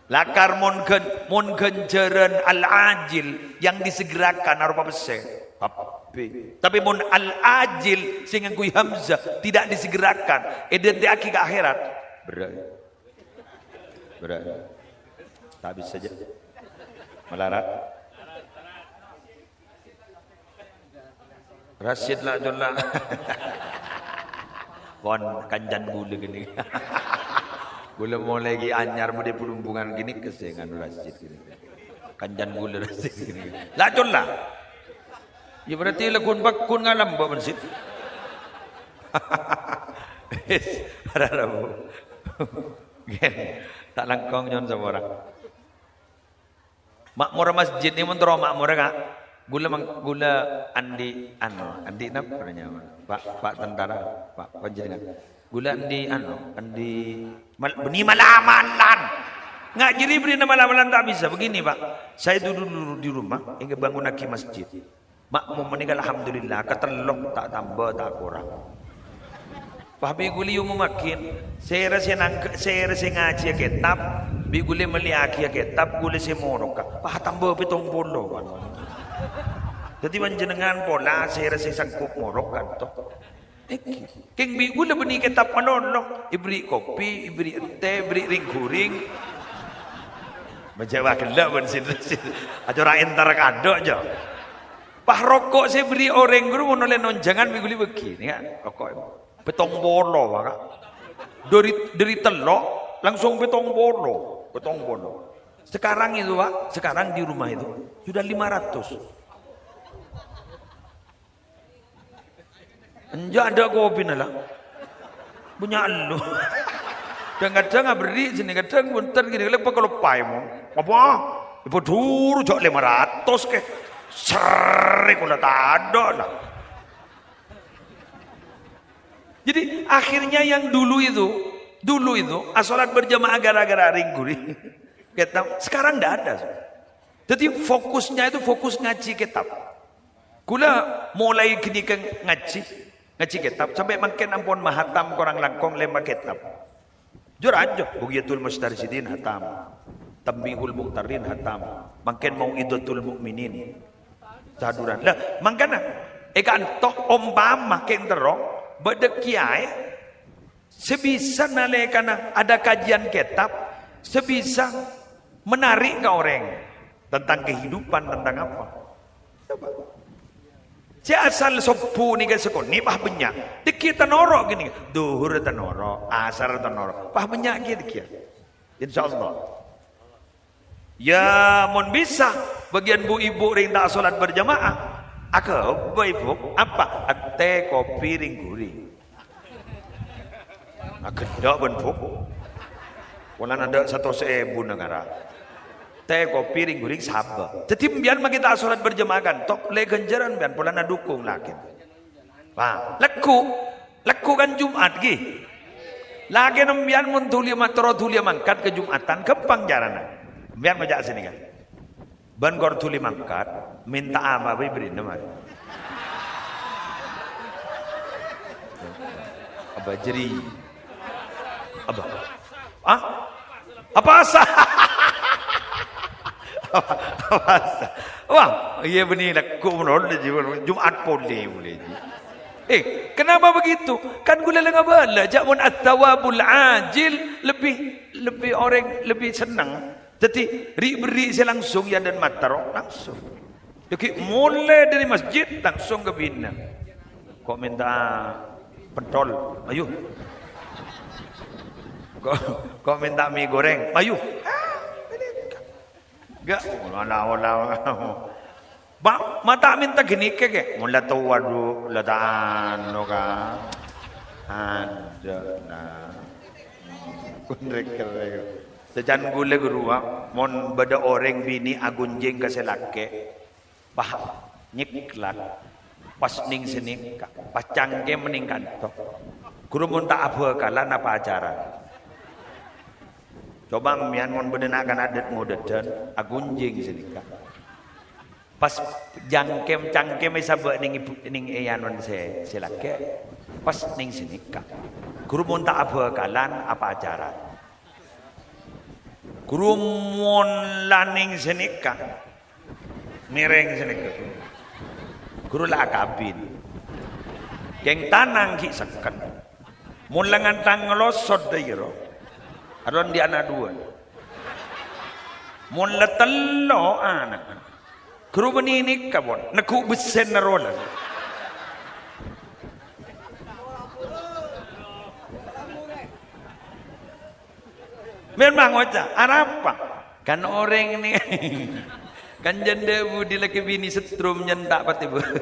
Lakar mon ghân-, mon ghânjhârân al-ajil yang disegerakan aropa pèssè, kabbhi. Tapè mon al-ajil sè ngangghuy hamzah tidak disegerakan, èdhântè'aghi ka akhèrat, berrâ'. Berrâ'. Ta' bisa jâ. Malarat. Rasyid la' cola'. Pon kancana ghulâ ghânèka. Ghulâ molaè ghi' anyar bâdâ è Bulumbungan ghânèka sè nganu Rasyid ghânèka. Kancana ghulâ Rasyid ghânèka. La' cola'. Yâ berarti laghun pagghun ngalambâ' bân Sid. Wis, arapa, Bu. Ghen, ta' langkong nyo'on sapora. Ma'morra masjid nè mon terro ma'morra, Ka'. Ghulâ mang-, ghulâ andi' anu, andi' napa nyamana? Pak, Pak Tentara, Pak panjhennengan. Ghulâ andi' anu, andi' mal-, bânnè mal-amalan. Nga' jârèya bânnè mal-amalan ta' bisa. Begini, Pak. Saya dulu, dulu di rumah, èngghâ bângonaghi masjid. Ma'mum nèka alhamdulillah, katello' ta' tamba ta' korang. Pas bi' ghulâ èomommaghi, sèra sè nangghâ-, sèra sè ngajhiyâ kètab, bi' ghulâ mellèyaghiyâ kètab, ghulâ sè moroka. Pas tamba pèttong polo, Pak. Dhâddhi panjhennengan pola sèra sè sanggup morok, kan, to? Èngghi. Kèng bi' ghulâ bânnè kètab malolo, èberri' kopi, èberri' tè, èberri' rèng-ghurèng. Majâ wa ghellâ' bân sin-, sin-, ajâ ra èntar kado', jâ. Pas roko' sè èberri' orèng ghuru mon ollè nonjhângan bi' ghulâ èbâghi, nèka roko'. Pèttong polo, Pak. Dâri, dâri tello', langsung pèttong polo. Pèttong polo. Sekarang itu, Pak, sekarang di rumah itu sudah lima ratus. Enjâ' adâ' kopina la. Bânnya' ello. Dhâng-kadhâng aberri' sènè, kadhâng bhunten gini, lè pakaloppaè mo. Apa? Ibu duru jâ' lèma ratos kè. Serrè kola tadâ' la. Jadi, akhirnya yang dulu itu, dulu itu, asolat berjamaah gara-gara rèng-ghurèng. Kètab, sekarang ndak ada. Jadi, fokusnya itu fokus ngaji kètab. Ghulâ molaè ghânèka ngajhi, ngajhi kètab, sampè' mangkèn ampon mahatam korang langkong lèma kètab. Jur ajâ, Bughyatul Mustarsyidin hatam, Tanbihul Mughtarrin hatam, mangkèn Mau'izatul Mu'minin. Sadhurân. Lah, mangkana, è ka'dinto ompama kèng terro bâdâ kèyaè sè bisa nalèkana ada kajian kètab, sè bisa menarik ka orèng tentang kehidupan, tentang apa. Coba. Sè asal sobbhu nèka sakonè' pas bânnya'. Dhâggi' ta' noro' ghânèka. Dhuhur ta' noro', asar ta' noro'. Pas bânnya' kèya dhâggi'. Insyaallah. Ya, mon bisa, bâgiyân bu-ibu rèng ta' solat berjamaah, aghâbây, Bu. Apa? Tè, kopi, rèng-ghurèng. Aghâdhâ' bân, Bu. Polana tadâ' satos èbu nangara. Tè, kopi, rèng-ghurèng sabâ. Dhâddhi, empèyan maghi ta' solat berjamaah, kan? Tok, lè ghânjhârân empèyan, polana dukung lakèn. Wah, lagghu'. Lagghu' kan Jum'at, ghi. Lakèn empèyan mon dhuli ma-, terro dhuli mangkat ka Jum'atan, ghâmpang carana. Empèyan ngoca' sanèka. Bân kor dhuli mangkat, mènta'a apa bhâi bârri'na marè. Apa jârèya? Apa? Ah? Apa sa-, apa sa-, wah, iyâ bânnè lagghu' mon ollè jiyâ, Jum'at polè, polè jiyâ. Eh, kenapa begitu? Kan ghulâ la ngabâlâ, jâ' mon ats-tsawabul ajil lebbi, lebbi orèng lebbi senneng. Dhâddhi, ri'-, bârri' sè langsung yâ dân materro langsung. Dhâggi' molè dâri masjid, langsung ka binè. Ko' mènta pentol, ayo. Ko', ko' mènta mi gorèng, ayo. Ga', ola-ola. Ba-, ma' ta' mènta ghânèka, Kè. Mon la towa, du, la ta' anu, Ka'. Adâ', nah. Kun rèk-kerrèk. Sacan ghulâ ghâruwa, mon bâdâ orèng binè' aghunjing ka sè lakè', pas nyèklak, pas nèng sanèka, pas cangkem nèng kanto. Ghuru mon ta' abhâkalan apa acara? Coba empèyan mon bâdâ na'-kana' dât-ngodâdhân, aghunjing sanèka. Pas jangkem-, cangkem èsabâ' nèng ibu, nèng è anon sè, sè lakè', pas nèng sanèka. Ghuru mon ta' abhâkalan apa acara? Ghuru mon la nèng sanèka, mèrèng sanèka. Ghuru la akabin. Kèng tanang ghi' sekken. Mon la ngantang ngalosot dâ' iyâ ro. Aron dhi' ana' duwâ'. Mon la tello' ana'. Ghuru bânnè nèka, pon. Neggu' bessèna rowa la. Memang ngoca', arapa? Kan orèng nè, kan jhândhâ budi lakè binè setrum nyen ta' patè bâdâ.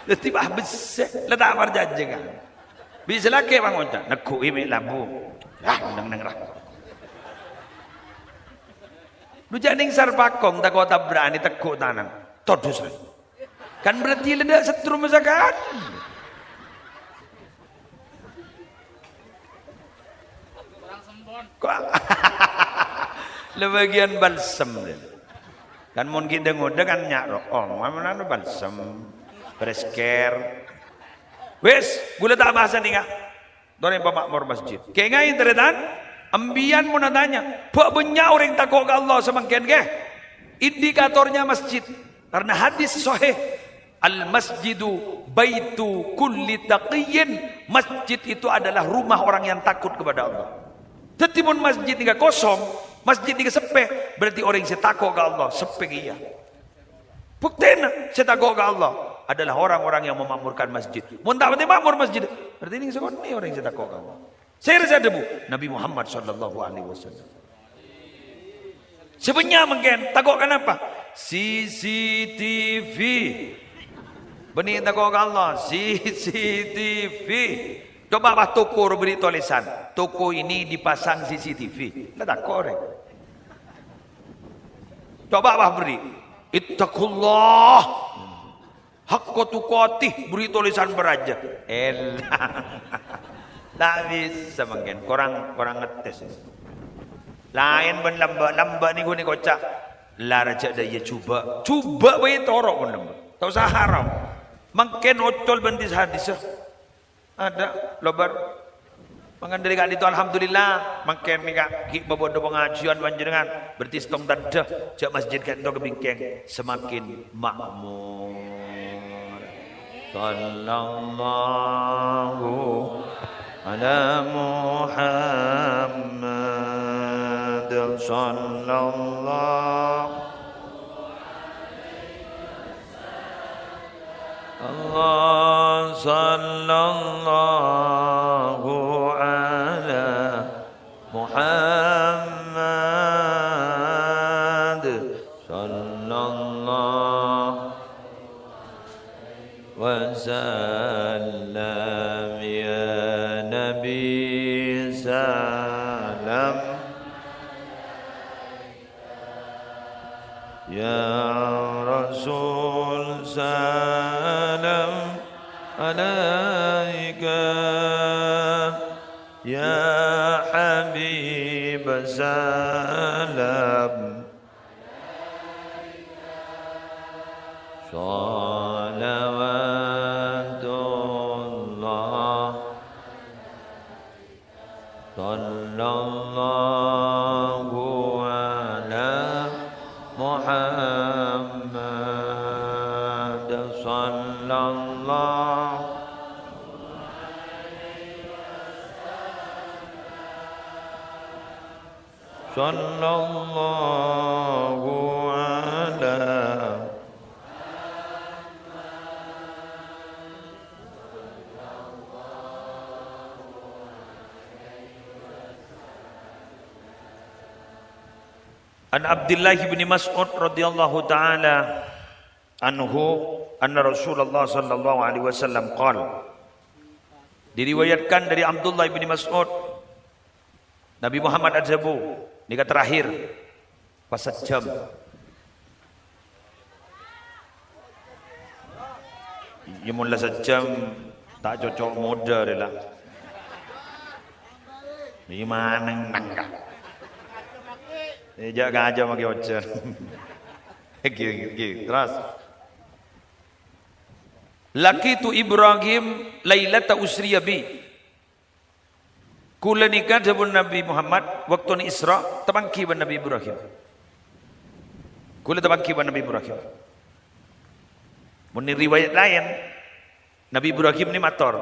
Dhâddhi, bâh, bessè, la ta' parcajâ, kan? Bi' sè lakè' pangoca', "Neggu'i mè' labu." Ah, neng-neng ra. Lu jhâ' nèng Sarpakong tako' tabra'an èteggu' tanang. Todus, ra. Kan berarti la tadâ' setrum sakalè. Ko-, la bâgiyân balsem, deh. Kan mon ghi' dâ-ngodâ kan nya' ro-, oh, ma-, mana anu balsem, press care. Wis, ghulâ ta' bahas nèka. Torè pama'mor masjid. Kèngaè, tarètan, empèyan mon atanya, bâ' bânnya' orèng tako' ka Allah samangkèn, kè? Indikatornya masjid. Karena hadis sahih, "Al-masjidu baitu kulli taqiyyin." Masjid itu adalah rumah orang yang takut kepada Allah. Dhâddhi, mon masjid nèka kosong, masjid nèka seppè, berarti orèng sè tako' ka Allah seppè kèya. Buktèna, sè tako' ka Allah adalah orang-orang yang memakmurkan masjid. Mon ta' patè makmur masjid, berarti nèng sakonè' orèng sè tako' ka Allah. Sèra sè adhâbu? Nabi Muhammad sallallahu alaihi wasallam. Sè bânnya' mangkèn tako' kanapa? C C T V. Bânnè tako' ka Allah, C C T V. Coba, bâh, toko bâri' tolèsan, "Toko ini dipasang C C T V." La tako' orèng. Coba, bâh, bâri', "Ittaqullah." Hakka tuqatih, bâri' tolèsan bârâjâ. Ella. Ta' bisa mangkèn, korang, korang ngetes. Laèn bân lambâ', lambâ' nèko, nèko ca'. Lar jhâ' dâ' iyâ jhubâ'. Jhubâ' bhâi toro' bân lambâ'. Ta' osa haram. Mangkèn ocol bân dis-hadissa. Adâ', lobâr. Mangkana dâri ka'dinto, alhamdulillah. Mangkèn nèka ghi' mabâdâ pangajiyân panjhennengngan. Berarti sèttong tandhâ, jhâ' masjid ka'dinto kabingkèng semakin makmur. Sallallahu ala Muhammad. Sallallahu Allah, sallallahu ala Muhammad. Nabi salam, ya Rasul salam alaika, ya Habib salam. Salawatullah, sallallahu ala Muhammad, sallallahu Sallallahu ala An Abdullah bin Mas'ud radhiyallahu ta'ala anhu, anna Rasulullah sallallahu alaihi wasallam qala. Diriwayatkan dari Abdullah bin Mas'ud, Nabi Muhammad adhâbu, nèka terakhir, pas sajjhâm. Iyâ, mon la sajjhâm, ta' cocok modâ rè la. Iyâ, maneng nangka. Eh, jhâ' kajâ makè ojhân. Ghi, ghi, terus. Laqitu Ibrahim lailata usriya bi. Kaulâ nèka, dhâbuna Nabi Muhammad, bâktona Isra, tapangghi bân Nabi Ibrahim. Kaulâ tapangghi bân Nabi Ibrahim. Mon è riwayat laèn, Nabi Ibrahim nè mator,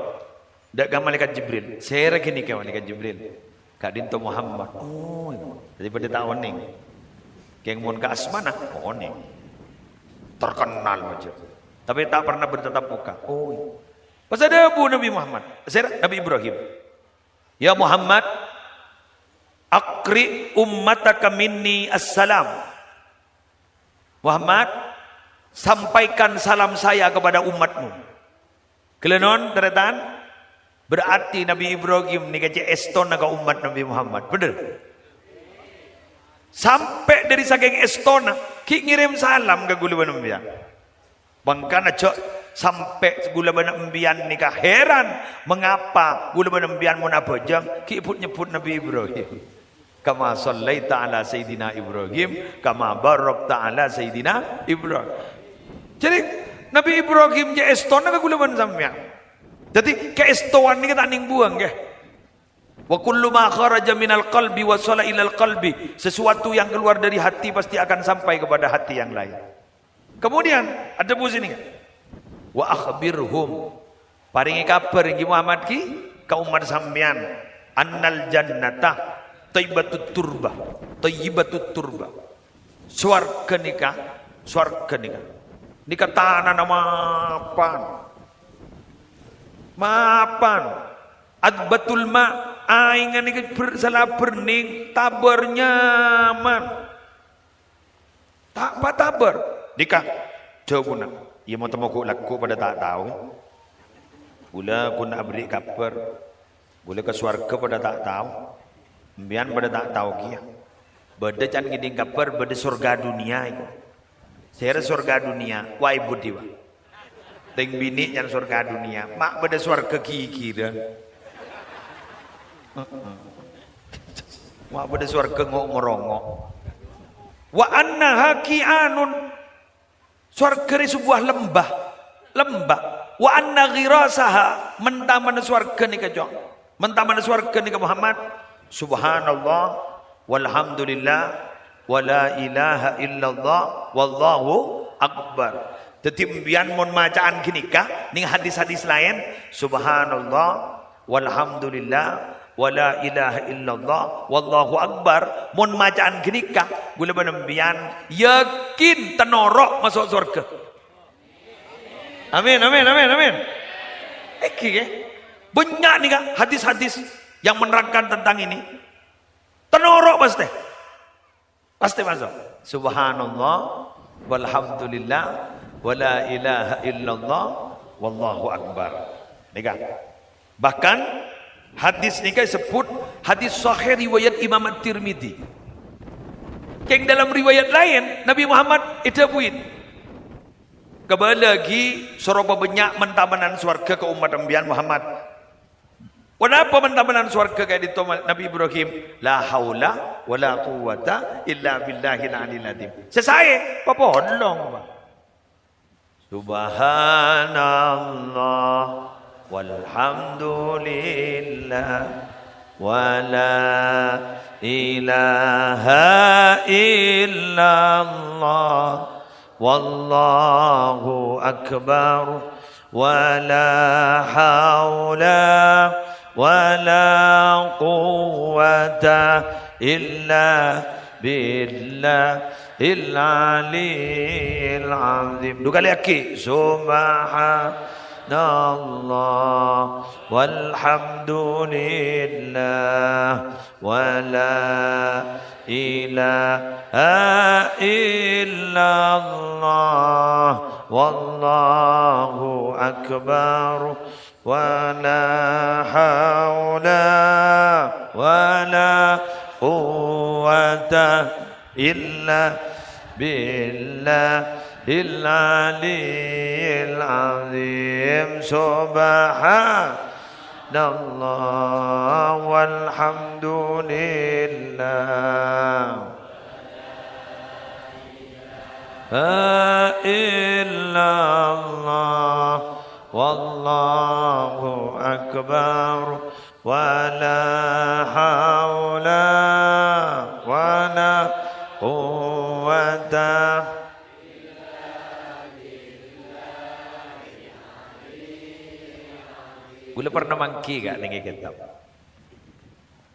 dâ' ka Malaikat Jibril, "Sèra ghânèka, Malaikat Jibril?" "Ka'dinto Muhammad." "Oh, iyâ." Dhâddhi padâ ta' onèng. Kèng mon ka asmana, onèng. Terkenal pajhât. Tapè ta' pernah bertatap muka. "Oh, iyâ." Pas adhâbu Nabi Muhammad, sèra Nabi Ibrahim. "Ya Muhammad, aqri' ummataka minni assalam." "Muhammad, sampaikan salam saya kepada umatmu." Ghellâ' non, tarètan? Berarti Nabi Ibrahim nèka cè' èstona ka umat Nabi Muhammad. Bhender? Sampè' dhâri sakèng èstona, ghi' ngèrèm salam ka kaulâ bân sampèyan. Mangkana jhâ' sampè' kaulâ bân sampèyan nèka heran, mengapa kaulâ bân sampèyan mon abhâjâng ghi' but-nyebbhut Nabi Ibrahim. "Kama shallaita ala Sayyidina Ibrahim, kama barakta ala Sayyidina Ibrahim." Jadi, Nabi Ibrahim cè' èstona ka kaulâ bân sampèyan. Jadi, kaèstowan nèka ta' nèng buwâng, ngghi. "Wa kullu ma kharaja minal qalbi wasala ilal qalbi." Sesuatu yang keluar dari hati pasti akan sampai kepada hati yang lain. Kemudian, adhâbu sènèka, "Wa akhbirhum." Parèngè kabhâr, èngghi Muhammad, ghi, ka ommat sampèyan, "Annal jannata thayyibatut turbah, thayyibatut turbah." Sowarghâ nèka, sowarghâ nèka. Nèka tanana mapan. Mapan. Adbatul ma, aèngnga nèka ber-, sala bhernèng, tabâr nyaman. Ta' patabâr. Nèka, dhâbuna. Iyâ, mon temmo ghu'-lagghu' padâ ta' tao. Kaulâ ghun aberri' kabhâr. Kaulâ ka sowarghâ padâ ta' tao. Sampèyan padâ ta' tao kèya. Bâdâ can ngèdhing kabhâr, bâdâ sowarghâ dhunnya iku. Sèra sowarghâ dhunnya, wa èbhudi, wa. Tèng binè' can sowarghâ dhunnya, ma' bâdâ sowarghâ ghighirân. Heeh. Ma' bâdâ sowarghâ ngo'-, ngorongo'. Wa annaha ki'anun. Sowarghâ rè sebuah lembah. Lembah. Wa anna ghirasaha, men-, tamana sowarghâ nèka, Cong. Men-, tamana sowarghâ nèka, Muhammad. Subhanallah, walhamdulillah, wa la ilaha illallah, wallahu akbar. Dhâddhi, sampèyan mon maca'an ghânèka, nèng hadis-hadis laèn, subhanallah, walhamdulillah, wa la ilaha illallah, wallahu akbar. Mon maca'an ghânèka, kaulâ bân sampèyan yakin tenoro' maso' sowarghâ. Amin, amin, amin, amin. Èngghi, ya. Bânnya' nèka hadis-hadis yang menerangkan tentang ini. Tenoro' pastè. Pastè maso'. Subhanallah, walhamdulillah, wa la ilaha illallah, wallahu akbar. Nèka. Bahkan, Hadis nèka èsebbhut hadis sahih riwayat Imam At-Tirmidzi. Kèng dalam riwayat laèn, Nabi Muhammad èdhâbuwi, "Kabâlâaghi soro pabânnya' men-tamennan sowarghâ ka ommat embiyan, Muhammad." "Ponapa men-tamennan sowarghâ ka'dinto, Nabi Ibrahim?" "La haula wala quwwata illa billahil aliyil azim." Sè saè, papolong, Pak. Subhanallah, walhamdulillah, wala ilaha illallah, wallahu akbar, wala haula wala quwwata illa billahil aliyil azim. Du kalè aghi'. Subhanallah walhamdulillah wala ilaha illallah wallahu akbar. Wala haula wala quwwata illa billahil aliyil azim. Subhanallah walhamdulillah. La illallah. Wallahu akbar. Wala haula wala quwwata. Ghulâ pernah mangghi, Ka', nèng è kètab.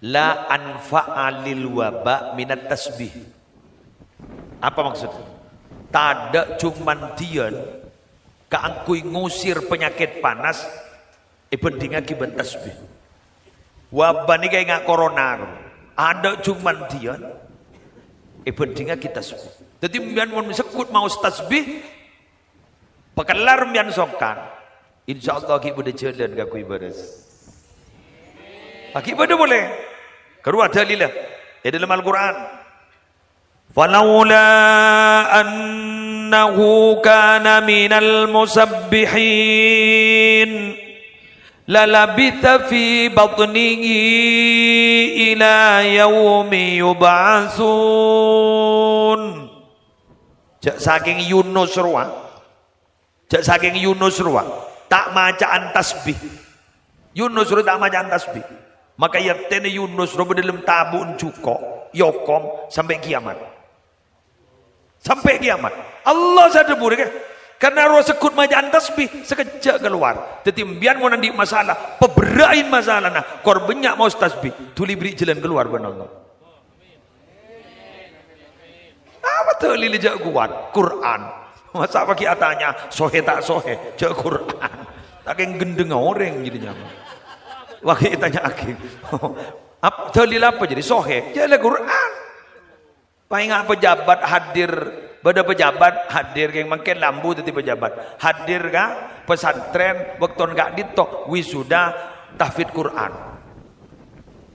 La anfa'a lil waba minat tasbih. Apa maksudnya? Tadâ' jhung mandiyân kaangghuy ngusir panyakèt panas èbhândhingngaghi bân tasbih. Wabâ nèka ènga' korona, adâ' jhung mandiyân èbhândhingngaghi tasbih. Dhâddhi, sampèyan mon segghut maos tasbih, pakellar sampèyan songkan, insyaallah ghi' bâdâ jhâlân kaangghuy bârâs. Ghi' bâdâ polè. Karowa dalilla è dâlem Al-Qur'an. Falaula annahu kana minal musabbihin, lalabitha fi batnihi ila yaumi yub'atsun. Jhâ' sakèng Yunus rowa, jhâ' sakèng Yunus rowa, ta' maca'an tasbih. Yunus rowa ta' maca'an tasbih. Maka yâ tèna Yunus rowa bâdâ dâlem tabu'en jhuko', èokom sampè' kiyamat. Sampè' kiyamat. Allah sè adhâbu rèya. Karna rowa segghut maca'an tasbih, sakejjhâ' kalowar. Dhâddhi, sampèyan mon andi' masalah, paberrâ'in masalana, kor bânnya' maos tasbih, dhuli bèrri' jhâlân kalowar bân Allah. Apa dalil jhâ' kowat? Qur'an. Masa' paghi' atanya, sohe ta' sohe? Jhâ' Qur'an. Sakèng ghendhengnga orèng jârèya. Paghi' ètanya'aghi. Ap-, dalil apa jârèya? Sohe. Jhâ' la Qur'an. Paènga' pejabat hadir, bâdâ pejabat hadir, kèng mangkèn la ambu dhâddhi pejabat. Hadir ka pesantren, bâkto ka'dinto wisuda tahfidz Qur'an.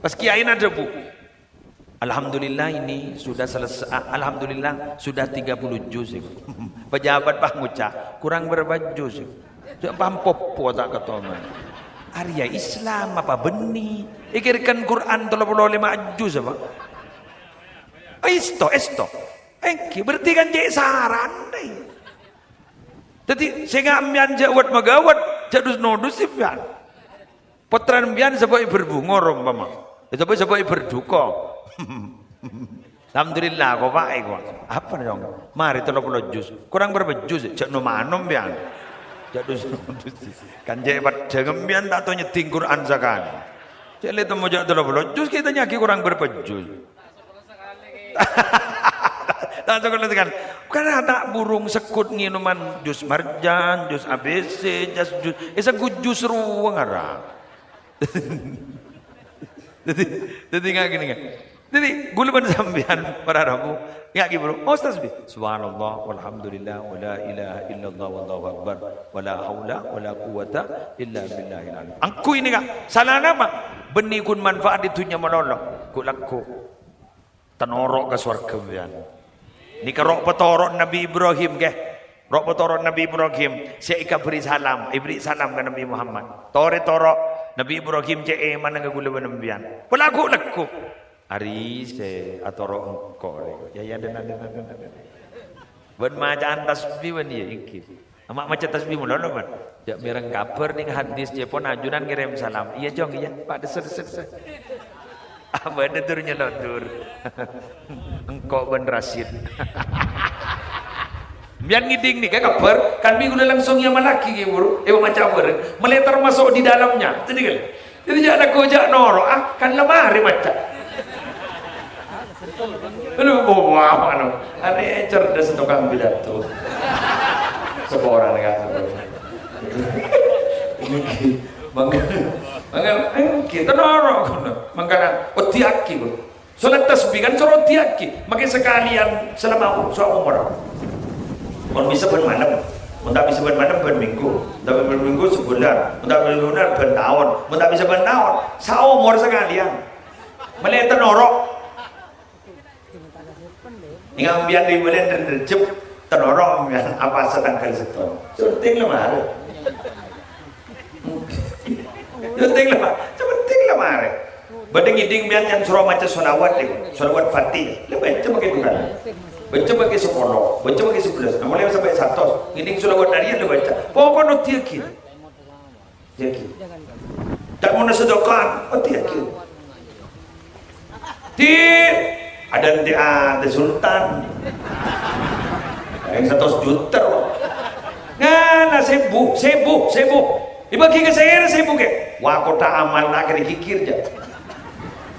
Pas kiyaèna adhâbu, "Alhamdulillah, ini sudah selesai, alhamdulillah, sudah tiga puluh juz." Pejabat pas ngoca', "Kurang berapa juz?" Jhâ' paham popo ta' katoman. Arèya Islam apa bânnè? Èkèrèkan Qur'an tello polo lèma juz apa? Èsto, èsto. Èngghi, berarti kan cè' sarana. Dhâddhi, sènga' sampèyan jhâ' wet-maghâwet, jhâ' dus-nodus sampèyan. Pottrana sampèyan sè bâi berbungo, rompama. Èto bâi sè bâi berduka. Alhamdulillah, kok, Pak, kok. Apa, Nyong? Marè tello polo juz. Kurang berapa juz? Jhâ' nom-anom, sampèyan. Jhâ' dus-nodus. Kan cè' peddhâng sampèyan ta' tao nyeddhing Qur'an sakalè. Cè' la ètemmo jhâ' tello polo juz, kita nyagi kurang berapa juz. Ta' sekolah tekan. Karena ta' burung segghut ngènoman juz Marjan, juz A B C, juz, juz, eh, segghut juz rowa ngara. Dhâddhi, dhâddhi nga' ghânèka. Dhâddhi, ghulâ bân sampèyan para rabu, nga' ghi' buru. Ustaz bi, subhanallah, walhamdulillah, wala ilaha illallah, wallahu akbar, wala haula, wala quwwata illa billahil aliyy. Angghuy nèka, sala napa? Bânnè ghun manfaat è dhunnya malolo. Ghu'-lagghu'. Tanoro' ka sowarghâ, sampèyan. Nèka ro' patoro' Nabbhi Ibrahim, ghi. Ro' patoro' Nabbhi Ibrahim, sè èkabâri salam, èbâri salam ka Nabbhi Muhammad. Torè toro', Nabbhi Ibrahim cè' èmana ka ghulâ bân sampèyan. Palagghu'-lagghu'. Arè sè atoro' engko' rè. Ya, ya, den, den, den, den, den. Bân maca'an tasbih bân, iyâ, èngghi. Ama' maca tasbih malolo, bân. Jhâ' mèreng kabhâr nèng hadis, cèpon ajunan ngèrèm salam. Iyâ, Cong, iyâ. Pak, dessèr, dessèr, dessèr. Abâ' dâ dur nyelok dur. Engko' bân Rasid. Sampèyan ngèdhing nèka kabhâr, kan bi' ghulâ langsung nyamallaghi, ghi, buru. Eh, maca bhâreng. Mèlè termasuk di dalamnya. Jadi kan? Jadi jhâ' lagghu' jhâ' noro', ah, kan la marè maca. Aduh, oh, wah, anu, anè cerdas tokang pidato. Saporana, kan. Mangga, mangga, kita noro' kono. Mangkana, oddhiyâghi, Bu. Salat tasbih kan soro oddhiyâghi. Makè sakalèyan salama u-, saomor. Mon bisa bân malem. Mon ta' bisa bân malem, bân minggu. Mon ta' bân minggu, sabulân. Mon ta' bân sabulân, bân taon. Mon ta' bisa bân taon, saomor sakalèyan. Mèlè ta' noro'. Nèng sampèyan ri bulân Rejjeb, ta' noro' sampèyan apowasa tangghâl sèttong. Sè pentèng la marè. Sè pentèng la, sè pentèng la marè. Bâdâ ngèdhing sampèyan nyang soro maca sholawat, yâ. Sholawat Fatihah. La baca makè dua kali. Baca makè sapolo, baca makè sabellâs. Nah, molaè sampè' satos. Ngèdhing sholawat arèya la baca. Pokokna oddhiyâghi. Oddhiyâghi. Ta' mon sedekah, oddhiyâghi. Di, ada nanti ada sultan. Yang seratus juta, loh. Ngana sèbu, sèbu, sèbu. Dibagi ke saya sèbu ke. Wah, kotak amal tak kira kikir aja.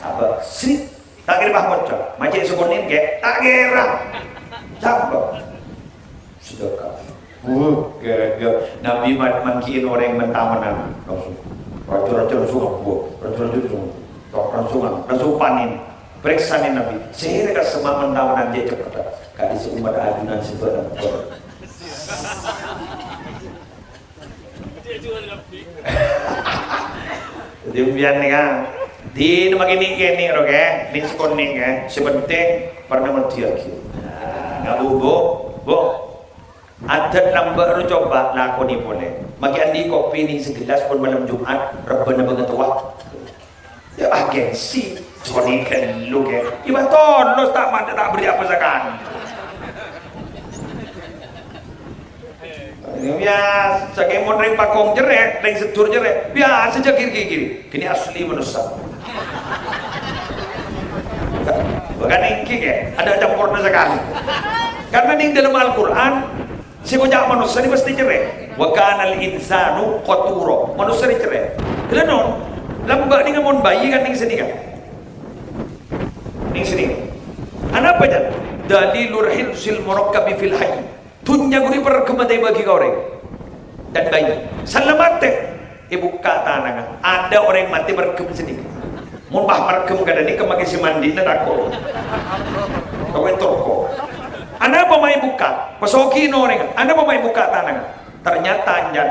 Apa sih? Tak kira bah moco. Macet sekonin ke. Tak kira. Siapa? Sedekah. Wuh, gara-gara Nabi ma-, manggi'in orèng mentawanan. Langsung. Raja-raja langsung, wuh, raja-raja langsung. Tok, langsung, langsung panen. Parèksanè Nabi. Sèra ka semma' mentawanan jhâ' cepet. Kadhi sè ommat ajunan sè bâdâ. Jadi, sampèyan nèka, di, makè nèng kènè' ro, kè. Nèng sekolah nèng, kè. Sè pentèng, parna oddhiyâghi. Nah, Bu, Bu, Bu. Adât lambâ' ro coba lakonè polè. Makè andi' kopi nèng segelas pon malem Jumat, rebbhâna bângatowa. Yâ, ah, gengsi. Sekolah nèng ghâllu, kè. Yâ, bâ' tolos ta' mandhâ ta' bherri' apa sakalè. Biyasa, kèmon rèng Pakong jârèya, rèng Sedur jârèya. Biyasa jâ' gir-gigir. Ghini asli manossa. Bukan èngghi, kè. Ada camporna sakalè. Karena nèng dalam Al-Quran, sè ngoca' manossa nèka pastè jârèya. "Wa kanal insanu qatura." Manossa nèka jârèya. Ghellâ' non, lambâ' nèng mon bâi kan nèng sanèka. Nèng sanèka. Anapa, Jan? Dalilur hirsil murakkabi fil hayy. Dhunnya ghun èparèggem matè bâgi ka orèng. Dan bâi. Sella matè, èbukka' tanangnga. Ada orèng matè marèggem sanèka. Mon pas marèggem kadhâ' nèka makè sè mandi'na tako'. Tako' ètorko. Anapa ma' èbukka'? Pasogi no orèng. Anapa ma' èbukka' tanangnga? Ternyata, Jan,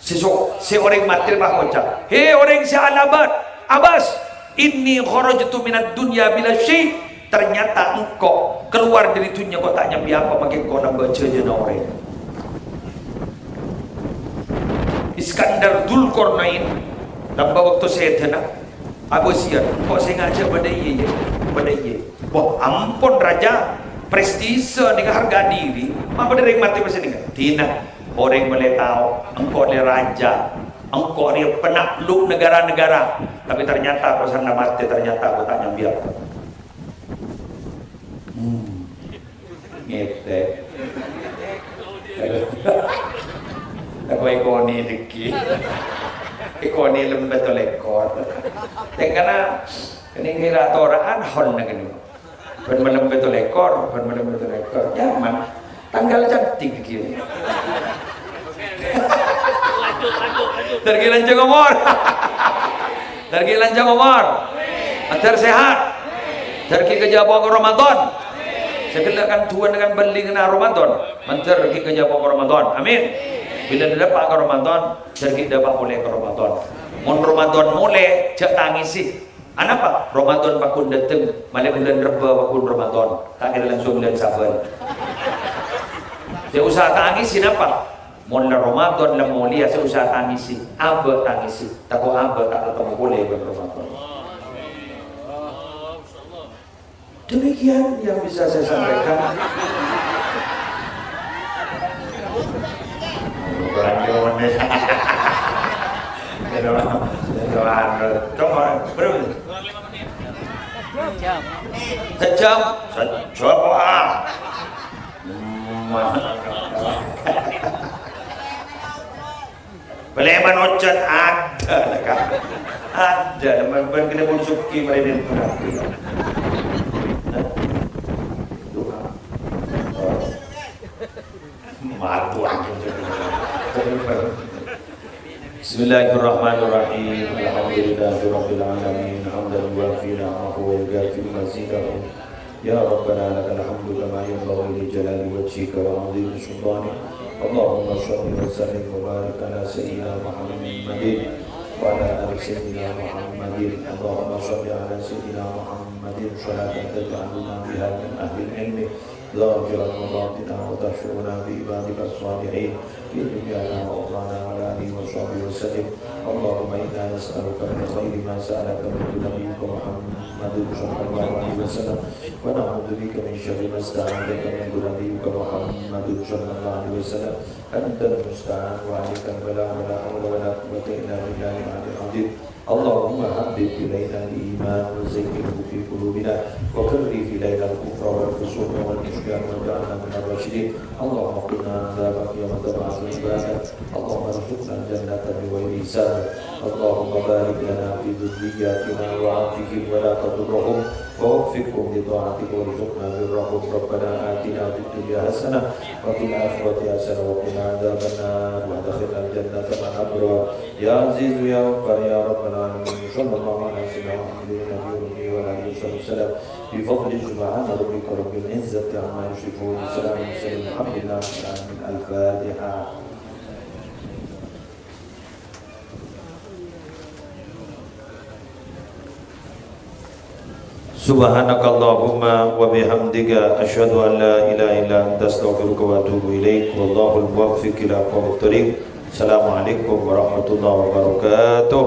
Sè so-, sè orèng matè pas ngoca', "Hè, orèng sè alabat, abas, inni kharajtu minad dunya bila syai'." Ternyata engko' kalowar dâri dhunnya ko' ta' nyambi apa, makè engko' lambâ' jhâjhâna orèng. Iskandar Dzulkarnain, lambâ' bâkto sèdhâna, abâsiyân, engko' sè ngajhâk padâ iyâ, iyâ, padâ iyâ. Wah, ampon, Raja, prestise nèka harga diri, ma' padâ rèng matè pas nèka. Dina, orèng molaè tao, engko' rèya raja, engko' rèya penakluk negara-negara. Tapè ternyata ko' sanna matè, ternyata ko' ta' nyambi apa. Hmm. Ngètè'. Tako' èkonè' dhâggi'. Èkonè' lembâ tolèkor. Tèngkana, kènè' ngira atora'an hon na kènè'. Bân malem pètto lèkor, bân malem pètto lèkor. Nyaman. Tanggal cantik dhâggi'. Dhâggi' lanjhâng omor. Dhâggi' lanjhâng omor. Mandhâr sehat. Dhâggi' kajhâ' pokok Ramadan. Sè ghellâ' kan duwân kan bâli kènè' Ramadan. Mandhâr dhâggi' kajhâ' pokok Ramadan. Amin. Bilâ dâpa' ka Ramadan, dhâggi' dâpa' polè ka Ramadan. Mon Ramadan molè, jhâ' tangèsè. Anapa? Ramadan pagghun dâteng, malè bulân Rebbâ pagghun Ramadan. Ta' kèra langsung bulân Saban. Sè osa tangèsè napa? Mon la Ramadan la molèya, sè osa tangèsè. Abâ' tangèsè. Tako' abâ' ta' tatemmo polè bulân Ramadan. Demikian yang bisa saya sampaikan. Coba, berapa? Sejam. Sejam, ah. Bâlâ man ojan ada, kan? Ada, man, man kena pun suki, man ini pun suki. Matu aku. Bismillahirrahmanirrahim. Alhamdulillahirabbil alamin. Hamdan yuwafi ni'amahu wa yukafi mazidahu. يا ربنا لك الحمد كما ينبغي لجلال وجهك وعظيم سلطانك. اللهم صل وسلم وبارك على سيدنا محمد وعلى آل سيدنا محمد. اللهم صل على سيدنا محمد صلاة تجعلنا بها من أهل العلم ظاهرا وباطنا وتحشرنا بعبادك الصالحين في دنيانا وأخرانا وعلى آله وصحبه وسلم. اللهم إنا نسألك من خير ما سألك منه نبيك محمد صلى الله عليه وسلم، ونعوذ بك من شر ما استعاذك منه نبيك محمد صلى الله عليه وسلم. أنت المستعان وعليك البلاغ، ولا حول ولا قوة إلا بالله العلي العظيم. اللهم حبب إلينا الإيمان وزينه في قلوبنا وكره إلينا الكفر والفسوق والعصيان واجعلنا من الراشدين. اللهم قنا عذابك يوم تبعث عبادك. اللهم ارزقنا الجنة بغير حساب. اللهم بارك لنا في ذرياتنا وعافهم ولا تضرهم ووفقهم لطاعتك وارزقنا برهم. ربنا آتنا في الدنيا حسنة وفي الآخرة حسنة وقنا عذاب النار وأدخلنا الجنة مع الأبرار. يا عزيز يا غفار يا رب العالمين. صلى الله على سيدنا محمد النبي الأمي وعلى آله وصحبه وسلم. بفضل سبحان ربك رب العزة عما يصفون. سلام على المرسلين. الحمد لله رب العالمين. الفاتحة. سبحانك اللهم وبحمدك، أشهد أن لا إله إلا أنت، أستغفرك وأتوب إليك. والله الموفق إلى أقوم الطريق. السلام عليكم ورحمة الله وبركاته.